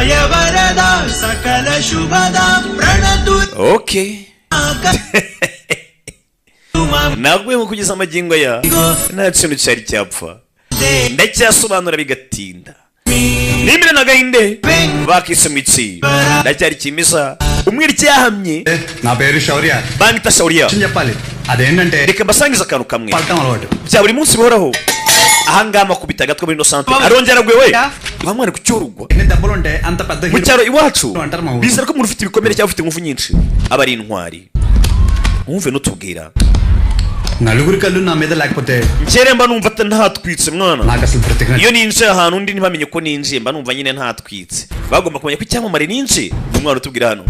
జయ వరద సకల శుభద ప్రణతు Okay, ntabwo nko kugeza amagingo aya nta kintu cyari cyapfa, ndacyasobanura bigatinda. Nimire na gahinde bakise mu itsi ndacyari kimisa umwiriki yahamye. నా పేరు శౌర్య. Bangita Shauriya. చెప్పాలి అదేంటంటే Reka mbasangize akantu kamwe పడటం అలవాటు. Bya buri munsi bihoraho. Ahangaha makubita agatwe muri ino santere, arongera agwe we wa mwana ku cyorugwa. ఎన్ని దెబ్బలుంటే అంత పెద్ద Mu cyaro iwacu అంటారు మా ఊరు. Bizera ko umuntu ufite ibikomere cyangwa ufite ingufu nyinshi aba ari intwari. Wumve n'utubwira. నలుగురి కళ్ళు నా మీద లేకపోతే Njye mba numva ntatwitse mwana. నాకు అసలు బ్రతికిన Iyo ninjiye ahantu undi ntibamenye ko ninjiye, mba numva nyine ntatwitse. Bagomba kumenya ko icyamamare ninjiye. Ni umwana utubwira hano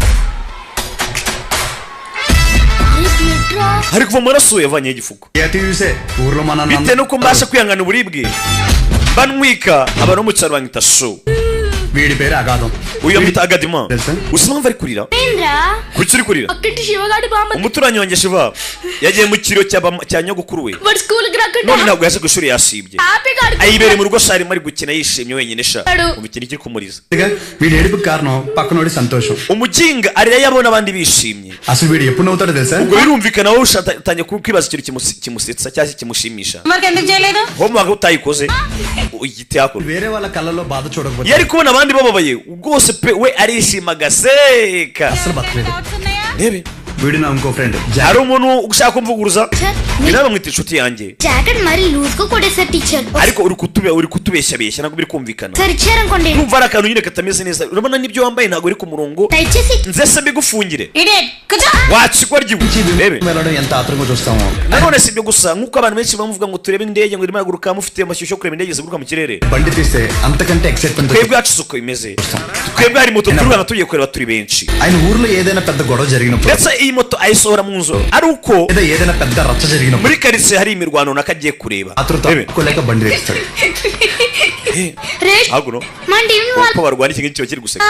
hari kuva amaraso yavanyeho igifuko. చూసే ఊర్లో మా నాన్న Bitewe nuko mbasha kwihangana uburibwe, mba ntwika, abantu bo mu cyaro banyita sho. వీడి పేరు అగాధం. Uyu bamwita Agadima. తెలుసా? Uzi impamvu ari kurira? ఏంద్రా? Kuki uri kurira? పక్కింటి శివగాడి బామ్మ. Umuturanyi wanjye Shiva yagiye mu kiriyo cya nyogokuru we. వాడు స్కూల్ కి రాకుండా None ntabwo yaje ku ishuri, yasibye. హ్యాపీగా Ayibereye mu rugo sha, arimo ari gukina yishimye wenyine sha. Adu. Mu mikino ikiri kumuriza. వీడి ఏడుపుకి కారణం పక్కనోడి సంతోషం. Umuginga arira iyo abona abandi bishimye. అసలు వీడు ఎప్పుడు నవ్వుతాడో తెలుసా? Ubwo birumvikana wowe utangiye kwibaza ikintu kimusetsa cyangwa se kimushimisha. మరి ఎందుకు చేయలేదు? Homework utayikoze igiti hakuno. వేరే వాళ్ళ కళ్ళలో బాధ చూడకపోతే Iyo ari kubona abandi bababaye rwose pe, we arishima agaseka. అసలు బతకలేదు. Rebe. వీడు నా ఇంకో friend. Hari umuntu ushaka kumvuguruza? Ni nawe bamwita inshuti yanjye. Jacket మరి లూజ్ గా కొట్టేశారు teacher. Ariko uri kutubeshyabeshya, ntabwo biri kumvikana. Sir ఇచ్చారనుకోండి. Numva ari akantu nyine katameze neza, urabona n'ibyo wambaye ntabwo uri ku murongo. దయచేసి. Nze se mbigufungire? Idiot కూర్చో. Wakigwa rebe. వెళ్ళడం ఎంత ఆత్రంగా చూస్తామో. Nanone si ibyo gusa, nk'uko abantu benshi bamuvuga ngo turebe indege ngo irimo iraguruka, mufite amashyushyu yo kureba indege ziguruka mu kirere. బండి తీస్తే అంతకంటే excitement. Twebwe yacu uko bimeze, twebwe hari moto turubanza tugiye kureba turi benshi. ఆయన ఊర్లో ఏదైనా పెద్ద గొడవ జరిగినప్పుడు Ndetse iyi moto ayisohora mu nzu ari uko లేదా ఏదైనా పెద్ద రచ్చ జరిగినప్పుడు muri karitsiye hari imirwano runaka agiye kureba. ఆతృత Rebe. తట్టుకోలేక బండి తీస్తాడు. రేష్ Hakuno మన team uko barwana iki ngiki kiba kiri guseka.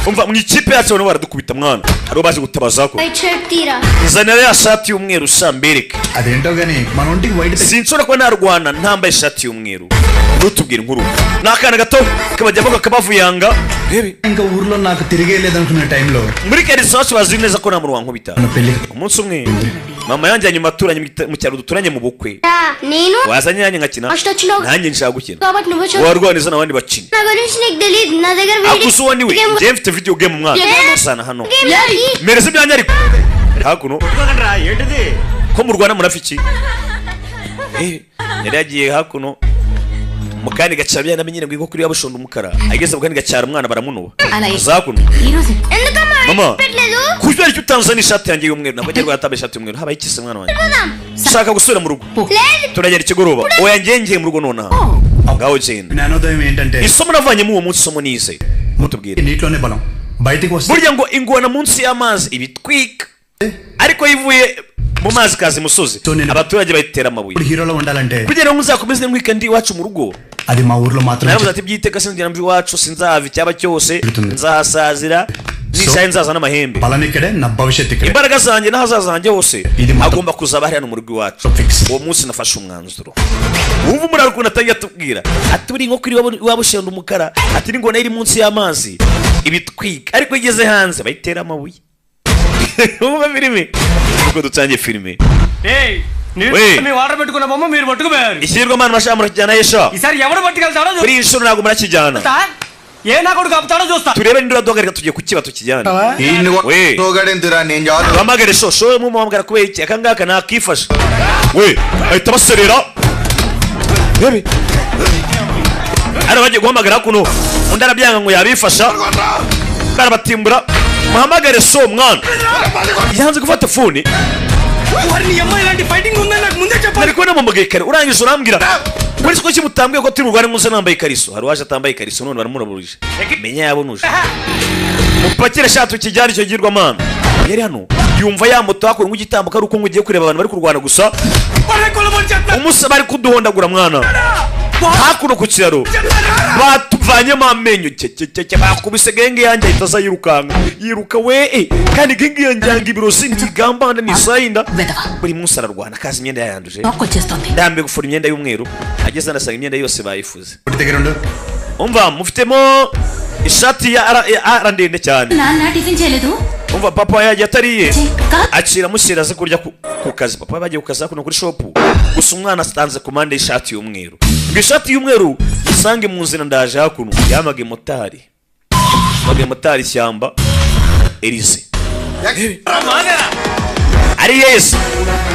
Umva, mu ikipe yacu abantu baradukubita mwana, hariho baje gutabaza ko white shirt తీరా. Nzanira ya shati y'umweru sha mbereke. అదేంటో గానీ మన ఒంటికి white Sinshobora kuba narwana ntambaye ishati y'umweru. Ntutubwire inkuru, ni akana gato kabajyamo kakabavuyanga. Rebe. ఇంకా ఊర్లో నాకు తిరిగే లేదనుకున్న టైంలో Muri karitsiye iwacu bazi neza ko nta muntu wankubita. మన పెళ్లి Umunsi umwe mama yanjyanye mu baturanyi mu cyaro duturanye mu bukwe. నేను Wazanye nanjye nkakina. First వచ్చినావు Nanjye nshaka gukina. కాబట్టి నువ్వు చెప్పు. Warwaniza n'abandi bakina. నా గురించి నీకు తెలియదు, నా దగ్గర video Akusa uwo ni we. Game Njye mfite video game mwana, sana hano mereza ibyanjye. Ariko hakuno ఏంటిది? Ko murwana murafa iki? Yari yagiye hakuno mu kandi gacyaro yanamenye ngo inkoko iriya bushonda umukara, ageze mu kandi gacyaro umwana baramunuba. Aza hakuno. ఈ రోజు ఎందుకమ్మా Mama. పెట్టలేదు? Kubera icyo utanzana ishati yanjye y'umweru, ntabwo agiye rwatambaye ishati y'umweru. Habaye iki se mwana wanjye? Ushaka gusubira mu rugo? లేదు. Turagenda ikigoroba. Oya, ngiye ngiye mu rugo nonaha, ngaho genda. జ్ఞానోదయం ఏంటంటే Isomo navanyemo uwo munsi, isomo nize, ntutubwire. నీటిలోనే బలం బయటికి వస్తే Burya ngo ingona munsi y'amazi ibitwika, ariko iyo ivuye mu mazi ikaza imusozi, abaturage bayitera amabuye. ఇప్పుడు హీరోలో ఉండాలంటే Kugira ngo nzakomeze ntwike ndi iwacu mu rugo. అది మా ఊర్లో మాత్రమే. Naravuze ati byiteka sinzigera mva iwacu, sinzahava, icyaba cyose nzahasazira, nishaye nzaza n'amahembe. బలం ఇక్కడే నా భవిష్యత్ ఇక్కడే. Imbaraga zanjye n'ahazaza hanjye hose Iri moto- agomba kuzaba hariya mu rugo iwacu. Fix. Uwo munsi nafashe umwanzuro. Wumva umuraro ukuntu atangiye atubwira ati buri inkoko iri iwabo ushenda umukara, ati n'ingona iri munsi y'amazi ibitwika, ariko iyo igeze hanze bayitera amabuye. Wumva filime ubwo dutangiye filime. ఏయ్, మీరు ఓయ్. మేము ఆర్డర్ పెట్టుకున్న బొమ్మ మీరు పట్టుకుపోయారు. Ikigirwamana bashaka murakijyana yesha. ఈసారి ఎవడు పట్టుకెళ్తాడో Kuri iyi nshuro ntabwo murakijyana. చూస్తా, ఏ నా కొడుకు ఆపుతాడో చూస్తా. Turebe nindura duhagarika, tugiye kukiba tukijyane. We. తోగడెందురా నేను చాలు. Uhamagare sho sho, mumuhamagara kubera iki? Aka ngaka nakifasha we, ahita baserera. Rebe hano bagiye guhamagara kuno, undi arabyanga ngo yabifasha, barabatimbura. Muhamagare so mwana yanze gufata phone. వారి నీ అమ్మ ఇలాంటి ఫైటింగ్ ఉందని నాకు ముందే చెప్పాలి. Nari kubona muhamagaye kare, urangije urambwira muri siko kimutambwiye ko turi burwane munsi nambaye ikariso. Hari uwaje atambaye ikariso none baramuraburije, menya yabonuje. Mupakire shati ukijyana icyo girwamana. Yari hano yumva ya moto hakuno nk'igitambuka ari uko ngo ugiye kureba abantu bari kurwana gusa. Umunsi bari kuduhondagura mwana hakuno ku kiraro batuvanyemo amenyo cye bakubise genge yanjye, ahita aza yirukanka yiruka we kandi genge yanjye yanga ibirozi ntigambana nisayinda. Buri munsi ararwana akaza imyenda yayanduje. వచ్చేస్తుంది. Ndambiwe gufura imyenda y'umweru, ageze anasanga imyenda yose bayifuze. ఇంటి దగ్గర ఉండు. Umva, mufitemo Ishati ya ara ndende cyane. నాన్న tiffin చేయలేదు. Umva papa yagiye atariye. Ka- Akira mushyira aze kurya ku kazi. Papa bagiye ku kazi hakuno kuri shop. Gusa umwana atanze komande y'ishati y'umweru. Ngo ishati y'umweru isange mu nzira ndaje hakuno. Yamage motari. Yamage motari ishyamba. Elise. Ari yes.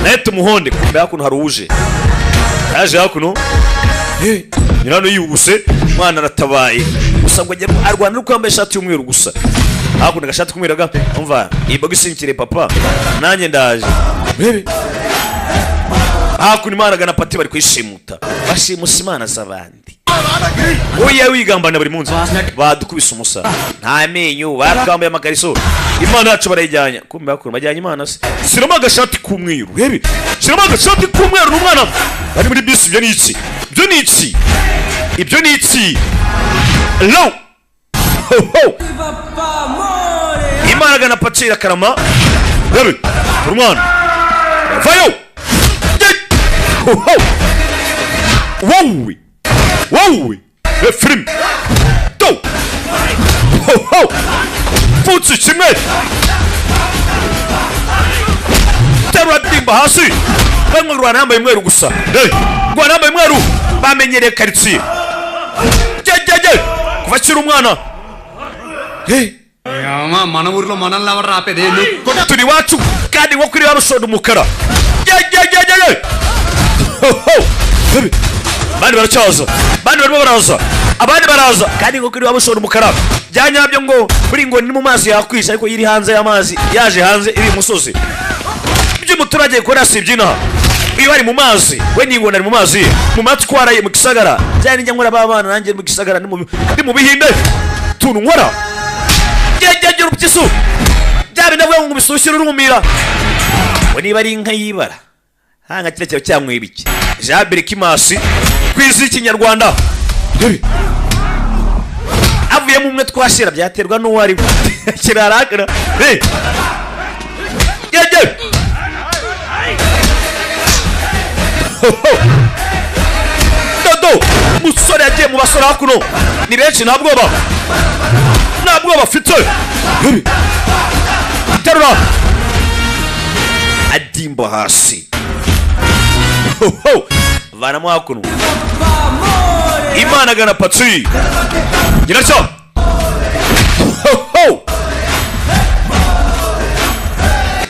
Naye tumuhonde kumbe hakuno hari uje. Yaje hakuno. Nyirano yihuse umwana aratabaye. Gusa ngo ajye arwana nuko yambaye ishati y'umweru gusa. Hakuno agashati k'umweru ga umva iyi boxing papa nanjye ndaje. Bebe. Hakuno Imana gana pati bari kwishimuta. Bashimusa Imana z'abandi. Oya wigambana buri munsi. Badukubise umusa. Nta menyo batwambaye amakariso. Imana yacu barayijyanya. Kumbe hakuno bajyanye Imana se. Siramo agashati k'umweru. Bebe. Siramo agashati k'umweru n'umwana. Bari muri bisi ibyo ni iki? Ibyo ni iki? Ibyo ni iki? Low. Ho ho. Imana gana pati irakarama. Bebe. Umwana. Vayo. Ho ho. Wowe. Wowe. Film. Do. Ho ho. Pfutse kimwe. Terura dimba hasi. Bamwe rwana yambaye umweru gusa. Hey, rwana yambaye umweru. Bamenyereye quartier. Je je je. Kuva akiri umwana. Hey. మన ఊర్లో మనల్ని ఎవరు ఆపేది? Turi iwacu kandi nko kuri barushoda umukara. Je je je je je. Ho ho. Abandi baracyaza. Abandi barimo baraza. Abandi baraza kandi nko kuri babushora umukara. Byanyabyo ngo buri ngo ni mu mazi yakwisha ariko yiri hanze y'amazi yaje hanze iri musozi. Ibyo umuturage ikora si ibyinaha. Iyo ari mu mazi we ningona ari mu mazi mu matwara ye mu gisagara. Byane njya nkora babana nanjye mu gisagara ni mu bihinde. Tuntu nkora. Jye urupyisu. Byabe ndavuga ngo ubishyushye urumira. We niba ari inka yibara. Hanga kire cyawe cyamwibiki. Jabiri Kimasi kwizi ikinyarwanda. Avuyemo umwe twashira byaterwa n'uwo ari kirarakara. Hey. Jye. Dodo musore yagiye mu basore hakuno. Ni benshi nta bwoba. Nta bwoba afite. Terura. Adimba hasi. Ho ho. Vanamo hakuno. Imana gana patsi. Giracyo. Ho ho.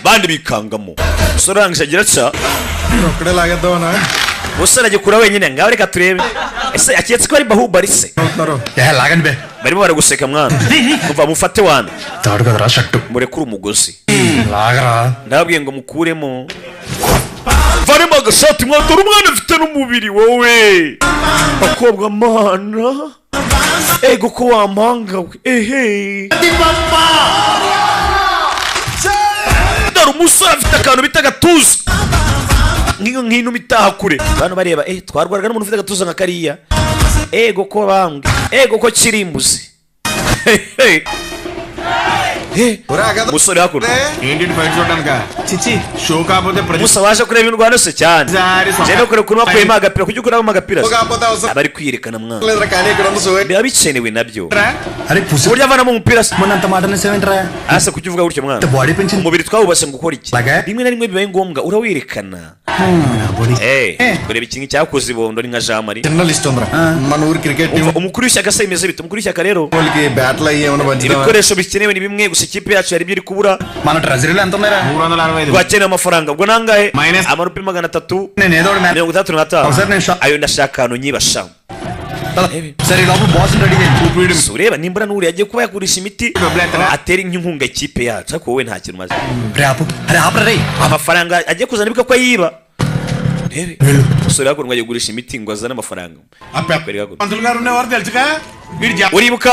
Bandi bikangamo. Musore arangije giracya. ఒక్కడే లాగేద్దామనా? Musore agikura wenyine ngaho reka turebe. Ese aketse ko ari Bahubali se? ఏ లాగండి బే. Barimo baraguseka mwana. Kuva mufate wana. తాడు కదరా shirt. Murekure umugozi. లాగరా. Ndababwiye ngo mukuremo. Varimo agashati mwana dore umwana afite n'umubiri wowe. Bakobwa mana. Ego ko wampanga we. Ehe. Dore umusore afite akantu bita agatuza. Nk'iyo nk'inuma itaha kure. Abantu bareba twarwaraga n'umuntu ufite agatuza nka kariya. Ego ko bambwe. Ego ko kirimbuzi. Umusore hakuno. ఏంటి ఫైట్ చూడడానికా? చిచి షో కాకపోతే Musa waje kureba indwara se cyane. Je no kureba ukuntu bakuyemo agapira kujya ukuramo agapira. కాకపోతే అవసరం Abari kwiyerekana mwana. లేదురా కానీ ఇక్కడ ఉన్న show Biba bikenewe nabyo. అరే పుసి Uburyo avanamo umupira se. మొన్న అంత మాట అనేసావేంట్రా? Asa kujya uvuga gutyo mwana. Body పెంచింది. Umubiri twawubashe ngo ukore iki? Laga? Rimwe na rimwe bibaye ngombwa urawerekana. Kureba ikintu cyakoze ibondo ni nka Jean Marie. చిన్న లిస్ట్ ఉందిరా మన ఊరు cricket team Umukuru w'ishyaka se bimeze bite? Umukuru w'ishyaka rero వాళ్ళకి బ్యాట్లు అయ్యి ఏమైనా పంచుదామా? ibikoresho bikenewe ni bimwe gusa ikipe yacu hari ibyo iri kubura. మన ట్రెజరీలో ఎంత ఉన్నారా? 365 Rwakeneye amafaranga ubwo nangahe? Minus. Amarupi 365. నేను ఏదో ఒకటి ఒకసారి నేను Ayo ndashaka ahantu nyibasha. సరే ఈ లోపల బాస్ రెడీ చేయండి. Ureba nimbura n'uriya agiye kuba yagurisha imiti atera inkunga ikipe yacu ariko wowe nta kintu umaze. రే ఆపు అరే ఆపరా రే. Amafaranga agiye kuzana ibuka ko ayiba. Umusore hakuno agiye kugurisha imiti ngo azane amafaranga. పంతులు గారు ఉండేవారు తెలుసుగా వీడి Uribuka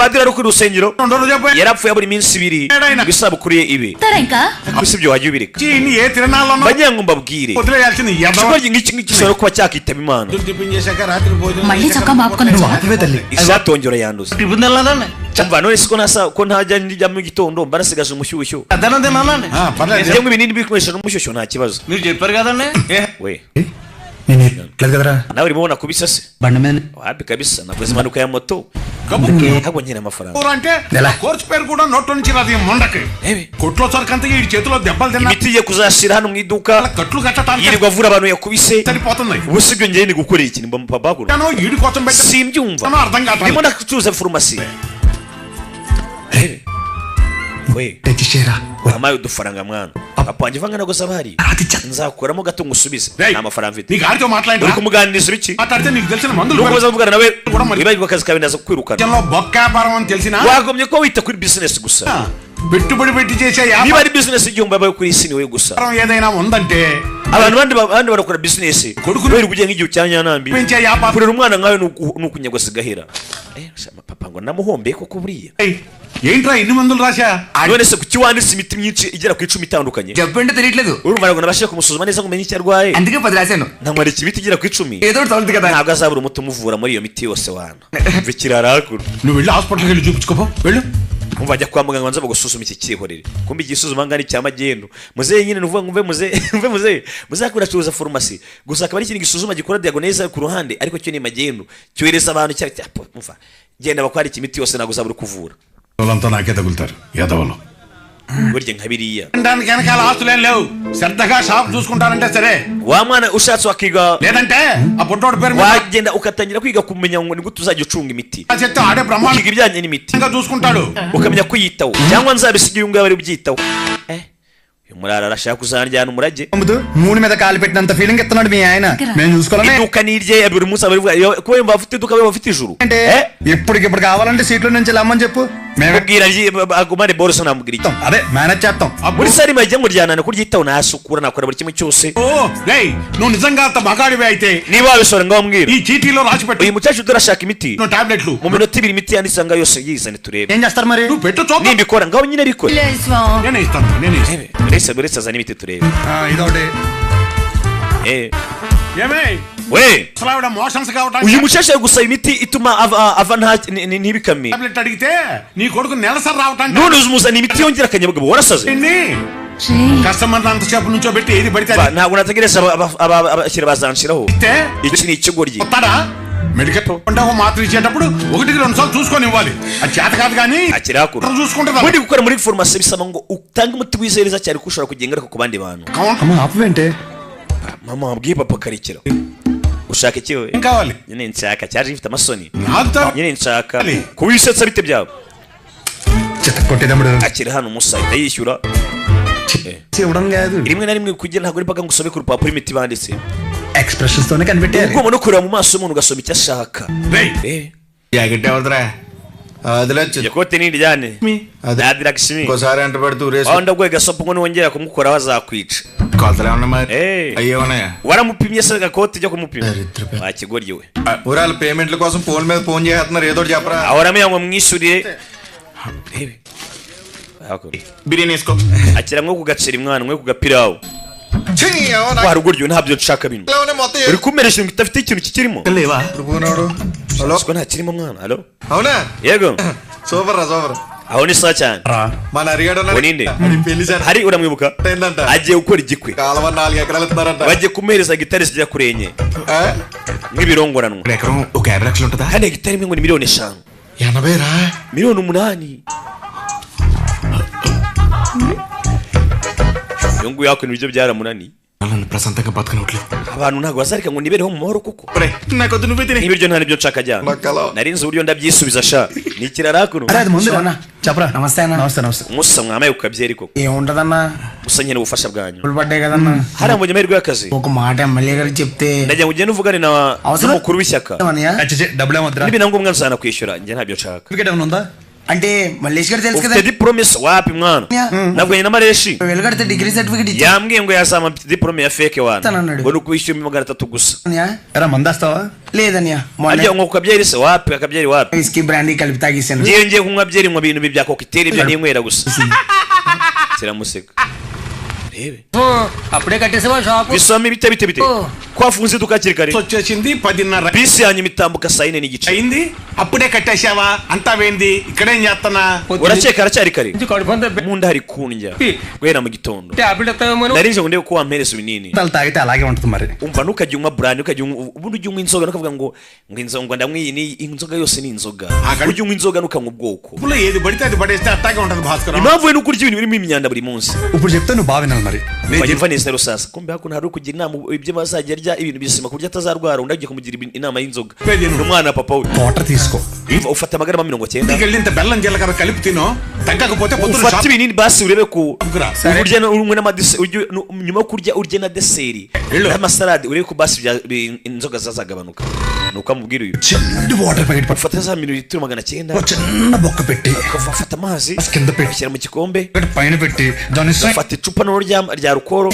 padiri ari ku rusengero రెండు రోజులు చెప్పాడు. yarapfuye buri minsi ibiri ngo isabukuru ye ibe. తారా ఇంకా? Gusa ibyo wajya ubireka. ఏ తిరణాల్లో Bagira ngo mbabwire. వదిలేయాల్సింది Ikigo ngiki ngiki gishobora kuba cyakitaba Imana. Tiffin చేశాక రాత్రి భోజనం మళ్ళీ చొక్కా మాపుకొని నువ్వు ఆపవే తల్లి. Ishati wongera yanduza. Tiffin తినలేదండి. Umva none siko nasa ko ntajya njya mu gitondo mba nasigaje umushyushyu. మధ్యాహ్నం తిన్నానండి. పర్లేదు Njye ibinini bikoresha n'umushyushyu nta kibazo. మీరు చెప్పారు కదండి. We. నేను లేదు కదరా. Nawe urimo ubona kubisa se? బండి మీద Wapi kabisa, nakoze impanuka ya moto. Ntabwo nkeneye amafaranga. అంటే ఎలా? కోర్సు పేరు కూడా నోట్లో నుంచి రాదు ఈ మొండకి. Ebe. కొట్లో సరికంతా ఈ చేతిలో దెబ్బలు తిన్నా Imiti igiye kuzashira hano mu iduka, కట్లు కట్టడానికి yirirwa avura abantu yakubise. సరిపోతుంది. Ubu si ibyo ngiye ni gukora iki? Ni papa kuno ఈడి కోసం పెట్టాను simbyumva. అర్థం కాదు. Ndimo ndacuruza farumasi. Ebe. We తెచ్చిచ్చేరా. Wampaye udufaranga mwana? Papa wanjye uvanga ntabwo bahari, nzakuramo gato ngusubize. Nta mafaranga mfite. నీకు ఆడితో Uri మాట్లాడి kumuganiriza ibiki? మాట్లాడితే నీకు తెలిసిన మందులు Nuko uza kuvugana nawe wibagirwa akazi kawe, ndaza kukwirukana. బొక్క వ్యాపారం అని తెలిసిన Wagombye kuba wita kuri business gusa. పెట్టుబడి పెట్టి చేసే Niba ari business igihumbi abaye kuri iyi si ni wowe gusa. వ్యాపారం ఏదైనా ఉందంటే Abantu bandi barakora business Koruku- kubera ubugenge igihe cya nyanambi. పెంచే వ్యాపారం Kurera umwana nkawe ni ukunyagwa gahera. Papa ngo namuhombeye koko buriya. ఏంట్రా ఇన్ని మందులు రాశా? None se kuki wanditse imiti myinshi igera ku 10 itandukanye? జబ్బు అంటే తెలియట్లేదు. Urumva ntabwo nabashije kumusuzuma neza ngo umenye icyo arwaye. అందుకే 10 రాశాను. Namwarika imiti igera ku 10. ఏదో ఒకటి తగులుతుంది కదా. Ntabwo azabura umuti umuvura muri iyo miti yose wana. Umva ikirara hakuno. నువ్వు వెళ్ళి హాస్పిటల్కి వెళ్ళి చూపించుకోపో వెళ్ళు. Umva ajya kwa muganga banza bagusuzuma iki cyihorere. Kumbe igisuzuma ngani cya magendu. Muzehe nyine nuvuga ngo umve muzehe, umve muzehe. Muzehe akora acuruza farumasi. Gusa akaba ari ikintu gisuzuma gikora diagoneze ku ruhande, ariko cyo ni magendu. Cyohereza abantu cya umva. Genda bakwarika imiti yose ntabwo uzabura kuvura. వాళ్ళంతా నాకే తగులుతారు యాదవలు. Burya nka biriya. దానికి వెనకాల ఆస్తులేం లేవు. శ్రద్ధగా షాప్ చూసుకుంటానంటే సరే. Wa mwana ushatse wakiga లేదంటే ఆ పుట్టోడు పేరు మీద wagenda ugatangira kwiga kumenya ngo ni gute uzajya ucunga imiti. చెప్తే ఆడే బ్రహ్మాండంగా Ukiga ibijyanye n'imiti. చూసుకుంటాడు. Ukamenya kuyitaho cyangwa nzabisigira uyu nguyu ari ubyitaho. Uyu murara arashaka kuzanjyana umurage. అమ్ముతూ మూడు మీద కాలు పెట్టినంత ఫీలింగ్ ఇస్తున్నాడు మీ ఆయన. మేము చూసుకోవాలని Iduka ni irye buri munsi aba arivuga kuba yumva afite iduka yumva afite ijuru. అంటే ఇప్పటికిప్పుడు కావాలంటే సీట్లో నుంచి లమ్మని చెప్పు. మేము Mubwira agumane boroso namubwira iki? అదే మేనేజ్ చేస్తాం. Muri sari majya ngo ryanana kuryitaho nasukura nakora buri kimwe cyose. ఓ రేయ్ నువ్వు నిజంగా అంత మగాడివే అయితే Niba wabishobora ngaho mbwira. ఈ చీటీలో రాసి పెట్టు Uyu mukecuru dore ashaka imiti. నువ్వు టాబ్లెట్లు Mu minota ibiri imiti yanditse ngaho yose yizane turebe. ఏం చేస్తారు మరి? నువ్వు పెట్టు చూద్దాం. Nimbikora ngaho nyine ariko. నేనే ఇస్తాను నేనే ఇస్తాను. Uretse azana imiti turebe. ఇదొకటి. ఏమే We అసలు ఆవిడ మోషన్స్ కావటానికి uyu mukecuru ari gusaba imiti ituma ava nta ntibikame. Tablet అడిగితే నీ కొడుకు నెలసరి రావటానికి None uzamuzana imiti yongera akanyabugabo warasaze. Customer అంతసేపు నుంచో పెట్టి ఏది పడితే అది Ntabwo nategereza abakiriya bazanshiraho. ఇస్తే Iki ni ikigoryi. వస్తాడా? మెడికల్ అంటే ఒక మాత్ర ఇచ్చేటప్పుడు ఒకటికి 2 సార్లు చూసుకొని ఇవ్వాలి. అది చేత కాదు కానీ Akirakura. చూసుకుంటుందా? Ubundi gukora muri farumasi bisaba ngo utange umuti wizereza cyane ko ushobora kugira ingaruka ku bandi bantu. Counter అమ్మ ఆపవేంటే? Mama wabwiye papa karekera. Ushaka iki we? ఏం కావాలి? Nyine nshaka cyaje gifite amasoni. నాకు Nyine nshaka kubisetsa bite byabo. చిత్త కొట్టేదమ్ముడు. Akira hano umusa ahita yishyura. ఇవ్వడం కాదు. Rimwe na rimwe kugira ntabwo ari paka ngo usome ku rupapuro imiti banditse. Expressions తోనే కనిపెట్టేయాలి. Ugomba no kureba mu maso y'umuntu ugasoma icyo ashaka. రేయ్ జాకెట్ ఎవరిదిరా? అదిలే Iryo kote ni iryane. అదే. Nadiragishimi. ఇంకోసారి ఎంట పెడుతూ ఊరేసుకో. Aho ndaguye gasopo ngo niwongera kumukoraho azakwica. కొలతలు ఏమన్నా మరి? Eh. అయ్యే ఉన్నాయా? Waramupimye se gakote ujya kumupima? దరిద్రపు. Wa kigoryi we. ఊరాల పేమెంట్ల కోసం ఫోన్ మీద ఫోన్ చేస్తున్నారు, ఏదో ఒకటి చెప్పరా. Ahora amenya ngo mwishyurire. Rebe. Biryani వేసుకో. Akira mwe ku gaceri mwana mwe ku gapirawu. ఛీ, ఏమో నాకు Wa rugoryi we ntabyo nshaka bino. ఇంట్లోనే మొత్తం Uri kumeresha ngo idafite ikintu kikirimo. లేవా? ఎదుర్కొన్నాడు. Hello Siko nta kirimo mwana. Halo. అవునా? Yego. Super రా super. Aho ni sawa cyane. మన అరిగాడు ఉన్నాడు. Oninde. వాడి పెళ్లి చేస్తా Hari uramwibuka? అయిందంట. Agiye gukora igikwe. కాలువ 4 ఎకరాలు ఇస్తున్నారంట. Bagiye kumuhereza gitari zigera kuri enye ఆ? nk'ibirongoranwa. ఎకరం ఒక 50 లక్షలు ఉంటుందా? Kandi gitari imwe ngo ni miliyoni 5. 80 రా. Miliyoni 8. Uyu nguyu hakuno ibiryo byaramunaniye. నన్ను ప్రశాంతంగా బతకనట్లు. Abantu ntabwo bazareka ngo nibereho mu mahoro kuko. నాకొద్దు నువ్వే తినే. N'ibiryo nta nibyo nshaka ajyana. Bakala. Nari nzi uburyo ndabyisubiza sha. Ni ikirara hakuno. అరే అది ముందు చెప్పరా. నమస్తే అన్న. నమస్తే నమస్తే. Musa mwamaye kukabyeri koko. ఏముంటదన్నా? Gusa nkeneye ubufasha bwanyu. డబ్బులు పడ్డాయి కదన్నా. Hariya mbonye amahirwe y'akazi. ఒక మాట ఎమ్మెల్యే గారికి చెప్తే Ndagira ngo ugende uvugane na Awesome. n'umukuru w'ishyaka. అన్నయ్య అచ్చచ్చే, డబ్బులు ఏమొద్దురా. Niba na ngombwa nzanakwishyura njye ntabyo nshaka. Certificate ఏమైనా ఉందా? అంటే మల్లేష్ గారు తెలుసు Ufite కదా diplome se wapi mwana? Navuganye na Mareshi. వెలుగడితే degree certificate Yambwiye ngo yazampa diplome ya fake wana. ఇస్తానన్నాడు. Ngo ni ukwishyura 300 gusa. ఇచ్చానయ్య. ఎరా మందేస్తావా? లేదన్నయ్య మొన్న Arya ngo kukabyeri se wapi akabyeri wapi? Whisky brandy కలిపి తాగేసాను. Ngiye ngiye kunywa byeri nywa ibintu bya cocktail ibyo ninywera gusa. Kiramuseka. Rebe. అప్పుడే కట్టేసావా shop Viswami, bite bite bite? Ko wafunze iduka hakiri kare? వచ్చేసింది 10:30. Bisi yanyu itambuka saa 4:15. అయింది, అప్పుడే కట్టేశావా? అంతా వేంది, ఇక్కడేం చేస్తున్నా? Urakeka haracyari kare. కడుపు అంతా Mu nda hari kundya guhera mu gitondo. Tablet ఇస్తావేమో. Narije ngo ndebe ko wampereza ibinini. తల తాగితే అలాగే ఉంటుంది మరి. Umva, ntukajya unywa brand, ntukajya unywa, ubundi ujya unywa inzoga nukavuga ngo inzoga, ngo ndanywa iyi ni inzoga yose ni inzoga. Ujya unywa inzoga ntukanywa ubwoko. డబ్బులు ఏది పడితే అది పడేస్తే అట్టాగే ఉంటది Bhaskar. Impamvu we nuko urya ibintu birimo imyanda buri munsi. ఇప్పుడు చెప్తే నువ్వు బాగా వినాలి మరి. Umva, yumva neza rero sasa. Kumbe hakuno hari ukugira inama ibyo bazajya arya, ibintu bizima ku buryo atazarwara. Undi agiye kumugira inama y'inzoga ni umwana wa papa we. Quarter తీసుకో. Umva, ufata amagarama 90. ఇంటికి వెళ్ళి ఇంత బెల్లం జీలకర్ర కలిపి తిను, తగ్గకపోతే పొద్దున Ufate shop ibinini basi urebe ko రా. urya unywe n'amadese, nyuma yo kurya urye na deseri Hello. n'amasalade, urebe ko basi inzoga zazagabanuka. Nuko amubwira uyu. చిన్న వాటర్ ప్యాకెట్ పట్టు. Ufata za mililitiro 900. ఒక చిన్న బొక్క పెట్టి Ufata amazi కింద పెట్టి ushyira mu gikombe, పైన పెట్టి దాన్ని ufata icupa noneho rya rukoro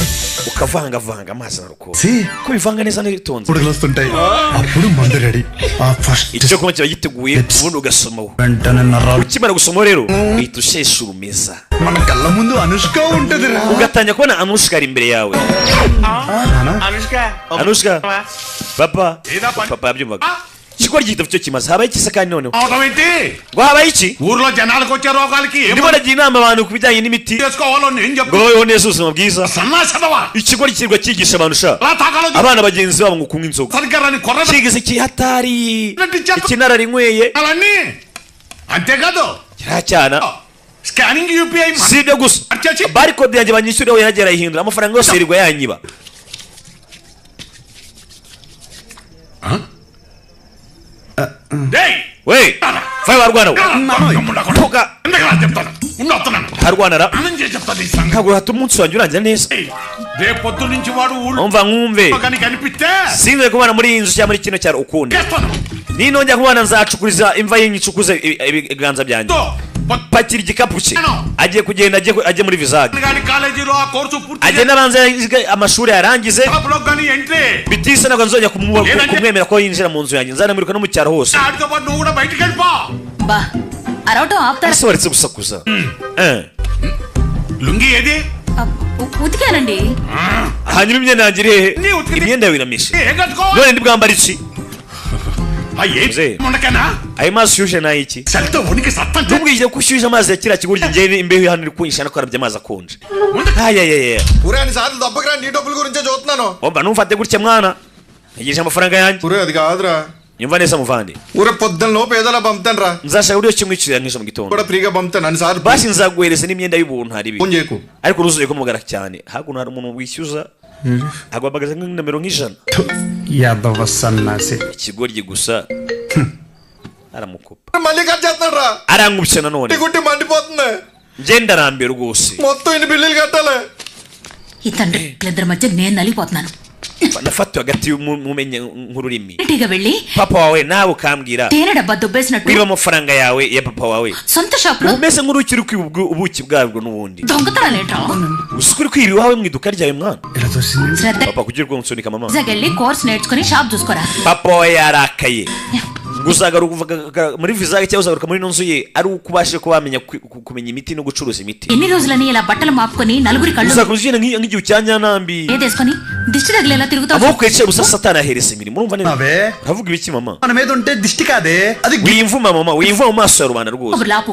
ukavangavanga amazi na rukoro, See? ko bivanga neza ntibitonze. పురుగులు వస్తుంటాయి, అప్పుడు మందు రెడీ. ఆ first Icyo kunywa kiba giteguye, ubundi ugasomaho. వెంటనే నరాలు Ukimara gusomaho rero uhita ushesha urumeza. మన కళ్ళ ముందు అనుష్క ఉంటది రా. Ugatangira kubona Anushka ari imbere yawe. Anushka. Anushka, papa, papa yabyumvaga. Ikigo gifite icyo kimaze. Habaye iki se kandi noneho? అవటం ఏంటి? Ngo habaye iki? ఊర్లో జనాలకు వచ్చే రోగాలకి ఏం Ndimo ndagira inama abantu ku bijyanye n'imiti చేసుకోవాలో నేను ngo చెప్పు. babeho neza ubuzima bwiza. సన్నాసదవా. Ikigo kirwa cyigisha abantu sha, ఎలా తాగాలో చెప్పు. abana bagenzi babo ngo kunywa inzoga. సరిగ్గా రాని కొర్ర Kigize kihatari ikinararinyweye. అవన్నీ అంతేకాదు, Kiriya cyana scanning UPI si ibyo gusa, barikode yanjye banyishyuriyeho yaragiye arayihindura, amafaranga yose yirirwa yanyiba. We faye warwana we Tuka. చెప్తాను ఉండు, వస్తున్నాను. Harwanara. ఆనందం చేసి చెప్తాను ఈ సంగతి. Ntabwo hata umunsi wanjye urangira neza. రేపు పొద్దు నుంచి వాడు ఊళ్ళో Umva nkumve, కానీ కనిపిస్తే sinzongera kubana muri iyi nzu cyangwa muri kino cyaro ukundi. చేస్తాను. Ninongera kubana nzacukuriza imva ye, nyicukuze ibiganza byanjye. Pakira igikapu cye, agiye kugenda, ajye muri Vizag. కానీ కాలేజీలో ఆ కోర్సు పూర్తి Agende abanze yige amashuri yarangize. లో కానీ entry Bitise ntabwo nzongera kumwemera ko yinjira mu nzu yanjye, nzanamwiruka no mu cyaro hose. ఆడితో పాటు నువ్వు కూడా బయటికి వెళ్ళిపో. బా అరవటం ఆపుతారా? Ese waretse gusakuza? Eh. Lungi ఏది? ఉతికానండి. Hanyuma imyenda yanjye iri hehe? Imyenda yawe irameshe. ఏం కట్టుకోవాలి? None ndi bwambara iki? ఏ ఉండకేనా? Ayo mazi ushyushye ni ay'iki? చలితో ఉనికి సత్తం. Ntubwire ko ushyushye amazi ya kiriya kigoryi, njyewe imbeho hano iri kunyisha no karabye amazi akonje. Ayayaya. ఊరే అన్ని సార్లు దెబ్బకి నీ డబ్బుల గురించే చూస్తున్నాను. Umva, ntumfate gutya mwana, ntegereje amafaranga yanjye. ఊరే అది కాదురా. Nyumva neza muvandi. ఊరే పొద్దున్న లోపు ఏదోలా పంపుతాను రా. Nzashaka uburyo ki mwishyurira nk'ejo mu gitondo. కూడా ఫ్రీగా పంపుతాను అన్ని సార్లు. Basi nzaguhereza n'imyenda y'ubuntu hari ibi. Phone చేయకు. Ariko ntuzuye kumugara cyane. Hakuno hari umuntu wishyuza aguhamagaza nk'inomero nk'ijana. Yadava సన్నాసి. Ikigoryi gusa aramukupa. మళ్ళీ కట్ చేస్తున్నాడు రా. Arankubise nanone. గుట్టి మండిపోతుంది. Njye ndarambiwe rwose. మొత్తం ఇన్ని బిల్లులు కట్టాలి. ఈ తండ్రి ఇద్దరి మధ్య నేను నలిగిపోతున్నాను. Nafatiwe hagati y'umumenye nk'ururimi. ఇంటికి వెళ్ళి Papa wawe nawe ukambwira తేనె డబ్బా దుబ్బేసినట్టు wiba amafaranga yawe ya papa wawe. సొంత షాప్ లో Uba umeze nk'uruki uri kwiba ubuki bwabwo n'ubundi. దొంగతనాలేంట్రా? Uzi ko uri kwiba iwawe mu iduka ryawe mwana. ఇలా చూసింది. శ్రద్ధ Papa kugira ubwo nsunika mama. Vizag వెళ్ళి కోర్స్ నేర్చుకుని షాప్ చూసుకోరా. Papa wawe yarakaye ngo uzagaruka muri Vizag cyangwa uzagaruka muri ino nzu ye ari uko ubashije kuba wamenya kumenya imiti no gucuruza imiti. ఎన్ని రోజులని ఇలా బట్టలు మాపుకొని నలుగురి కళ్ళు Uzakomeza ugenda nk'igihu cya nyanambi, ఏదేసుకొని దిష్టి తగిలేలా తిరుగుతావు. Amaboko yicaye ubusa, satani ahereza imirimo. Urumva neza? అవే. Uravuga ibiki mama? మన మీద ఉంటే దిష్టి కాదే అది. Wimvuma mama, wimvuma mu maso ya rubanda rwose. కబుర్లు ఆపు.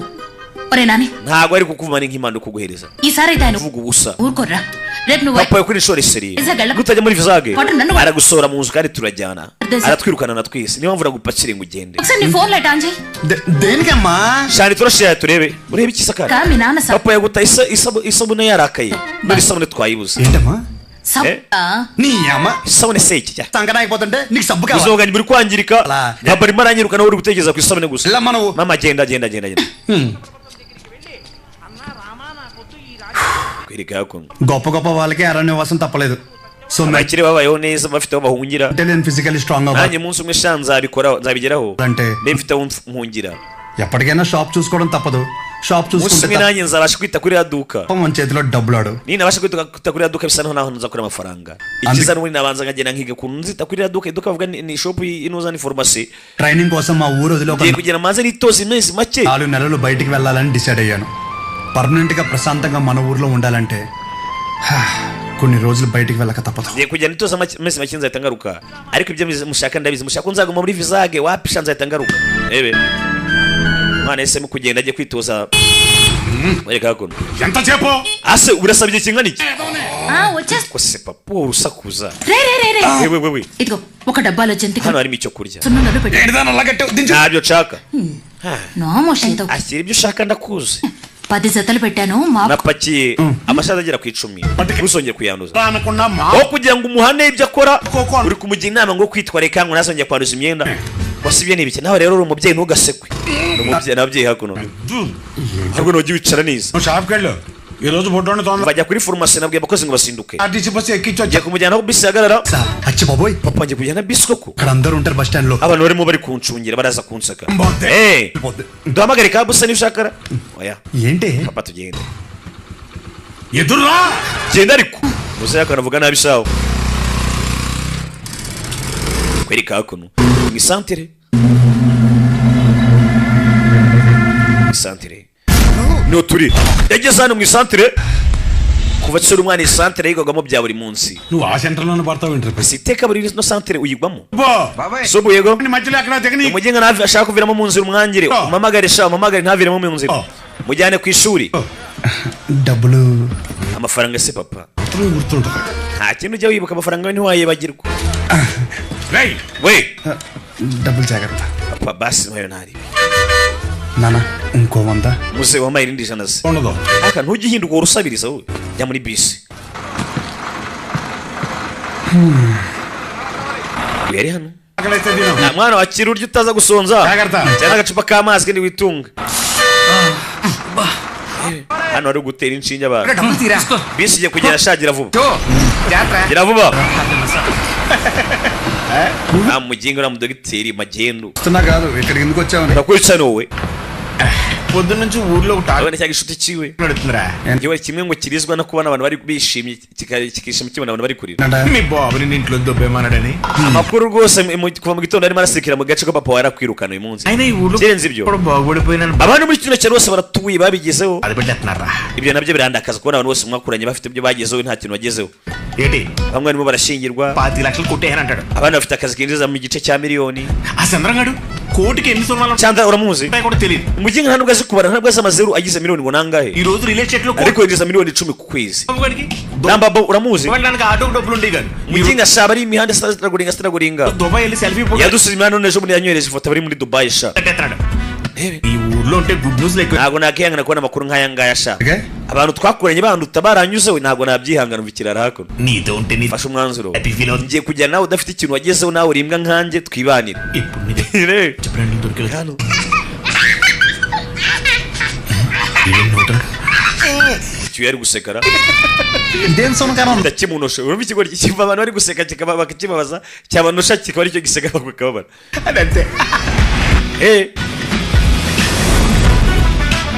ఒరే Nani, Ntabwo ari kukuvuma, ni nk'imana uri kuguhereza. ఈసారి అయితే ఆయన Uvuga ubusa. ఊరుకోర్రా. రేపు నువ్వు Papa kuri inshuro seriye, Vizag వెళ్ళకు. nutajya muri Vizag Potter నన్ను aragusohora mu nzu kandi turajyana, aratwirukana na twese. Niyo mpamvu uragupakire ngo ugende. ఒకసారి నీ phone light on చేయి. దేనికమ్మా? Shani turashira turebe urebe iki sakara. కా మీ నాన్న Papa yaguta isabune yarakaye, none isabune twayibuze. ఏంటమ్మా? సబ్బా? నీ అమ్మ. Isabune se iki cya? సంకట అయిపోతుంటే నీకు సబ్బు Ubuzima కావాలా? bwanjye buri kwangirika, papa arimo aranyirukana, wowe uri gutekereza ku isabune gusa. వెళ్ళమ్మా నువ్వు. Mama genda genda genda genda. Kwereka hakuno. గొప్ప గొప్ప వాళ్ళకి అరణ్యవాసం తప్పలేదు. So Abakire babayeho neza, bafite aho bahungira. Mentally and physically strong Nanjye umunsi umwe sha nzabikora, nzabigeraho అంటే mbe mfite aho mpungira. ఎప్పటికైనా షాప్ చూసుకోవడం తప్పదు. Shop Umunsi చూసుకుంటే umwe nanjye nzabasha kwita kuri iriya duka. తప్ప మన చేతిలో డబ్బులు ఆడు. Ninabasha kwita kuri iriya duka bisa naho naho nzakura amafaranga. Icyiza n'ubundi nabanza nkagenda nkiga ukuntu nzita kuri iriya duka. Iduka bavuga ni shop inoza, ni farumasi. Training కోసం మా ఊరు వదిలి ఒక Ngiye kugira manze nitoze amezi make. 4 నెలలు బయటికి వెళ్ళాలని డిసైడ్ అయ్యాను. పర్మనెంట్ గా ప్రశాంతంగా మన ఊర్లో ఉండాలంటే కొన్ని రోజులు బయటికి వెళ్ళక తప్పదు. Ngiye kugenda nitoza amezi make nzahita ngaruka, ariko ibyo mushaka ndabizi, mushaka ko nzaguma muri Vizag wapisha nzahita ngaruka. Ebe mwana yahisemo kugenda ajye kwitoza. Wereka hakuno. ఎంతసేపు? Ase urasaba igihe kingana iki? వచ్చేస్తా. Ko se papa urusakuza. రే రే రే రే Wewe wewe, ఇదిగో ఒక డబ్బాలో జంతికలు hano harimo icyo kurya. సున్నుండలు పెట్టు. ఏంటిదాని అలా కట్టావు? దించు. Ntabyo nshaka. నామోషి ఏదో. Ashyira ibyo ushaka ndakuzi. 10 జతలు పెట్టాను మా Napakiye amashaza agera ku 10, ntuzongere kuyanduza. అనుకున్నా మా Aho kugira ngo umuhane ibyo akora, Koko. uri kumugira inama ngo kwitwararika ngo ntazongere kwanduza imyenda. Wasibye ni ibiki? Nawe rero uri umubyeyi ntugasekwe. Ni umubyeyi n'ababyeyi hakuno ahubwo ntujye wicara neza. నువ్వు షాప్కి వెళ్ళు ఈ రోజు బొడ్డు తొందర Bajya kuri farumasi, nabwiye abakozi ngo basinduke. RTC bus ఎక్కించొచ్చా. Ngiye kumujyana aho bisi ihagarara. అచ్చి బాబోయ్. Papa, ngiye kujyana bisi koko? అక్కడ అందరూ ఉంటారు బస్ స్టాండ్ లో. Abantu barimo bari kuncungira baraza kunsaka. Mbote. Eh, duhamagare kabusa niba ushaka. Oya ఏంటి? papa, tugende. ఎదుర్రా. Genda ariko muze yakanavuga nabi sawa. Kwereka hakuno mu isantere, mu isantere niho turi. Yageze hano mu isantere kuva akiri umwana, isantere yigwagamo bya buri munsi. నువ్వు ఆ సెంటర్ లోనే పడతావు ఏంటి? Si iteka buri no santere uyigwamo sobu yego. మధ్యలో ఎక్కడ దిగని. Umugenga ntavi ashaka kuviramo mu nzira, umwangire. Oh. Umamagare sha, umamagare ntaviremo mu nzira. Oh. Mujyane ku ishuri. డబ్బులు. Amafaranga se papa? గుర్తుంటుంది. Nta kintu ujya wibuka, amafaranga we ntiwayibagirwa. రేయ్. We డబ్బులు జాగ్రత్త. Papa, basi nayo ntari. నానా ఇంకో 100. Muze wampaye irindi 100 se? ఉండదు. Aka ntujye uhinduka urusabiriza wowe, jya muri bisi. Uyu yari hano. ఆకలేస్తే తిను. Nta mwana wakira urya utaza gusonza. Jagarta. Cyangwa agacupa k'amazi kandi witunga. Hano hari gutera inshinge abantu. Bisi igiye kugera shagira vuba, gira vuba. Nta muginga uriya mudogiteri magendu. వస్తున్నా కాదు ఇక్కడికి ఎందుకు వచ్చావని. Urakurikirana wowe. పొద్దు నుంచి ఊర్లో ఒక Urabona cya gishuti cyiwe నడుతుందిరా. Njyewe kimwe ngo kirizwa no kubona abantu bari bishimye, kikishima kibona abantu bari kurira. మీ బాబుని నీ ఇంట్లో దొబ్బేమన్నాడని. Amakuru rwose kuva mu gitondo arimo arasikira mu gace ko papa warakwirukana uyu munsi. అయినా ఈ ఊర్లో Kirenze ibyo, కూడా బాగుపడిపోయినాను abantu muri kino cyaro bose baratuye babigezeho. బాధపెట్టేస్తున్నారా. Ibyo nabyo birandakaza kubona abantu bose mwakuranye bafite ibyo bagezeho, nta kintu bagezeho. ఏంటి? Bamwe barimo barashyingirwa, 25 లక్షలు కొట్టేయని అంటాడు. Abandi bafite akazi kinjiza mu gice cya miliyoni. ఆ చంద్రంగాడు కోటికి ఎన్ని సున్నాలు Cyangwa uramuzi ఉంటాయో కూడా తెలియదు. Umuginga nta nubwo azi kubara, ntabwo azi amazeru agize miliyoni ngo nangahe, ఈ రోజు రియల్ ఎస్టేట్ లో ariko yinjiza miliyoni 10 ku kwezi. గాడికి Nambabo uramuzi? వెళ్ళడానికి ఆటోకి డబ్బులు ఉండేవి కాదు. ఈ రోజు Umuginga ashaba ari imihanda asitaraguringa asitaraguringa. Dubai వెళ్ళి selfie photo Yadusize imihanda, none ejo bundi yanyohereje ifoto bari muri Dubai sha. కట్టేస్తున్నాడు. ఈ ఊర్లో ఉంటే గుడ్ న్యూస్ ఎక్కువ. Ntabwo nakihangana kubona amakuru nk'aya ngaya sha. Okay. Abantu twakuranye banduta baranyuzeho, ntabwo nabyihangana. Umva ikirara hakuno. నీతో ఉంటే నీ Mfashe umwanzuro, happy feel అవుతుంది. ngiye kujyana nawe udafite ikintu wagezeho, nawe uri imbwa nkanjye, twibanire. ఇప్పుడు నీదే Rebe. చెప్పినట్లు దొరికేది. Hano icyo yari gusekara. ఇదేం సొనకారం? Ndakimunosha. Urumva ikigori kiva abantu bari guseka kikaba bakakibabaza, cyabanosha kikaba aricyo giseka bakababara. అదంతే. Eh.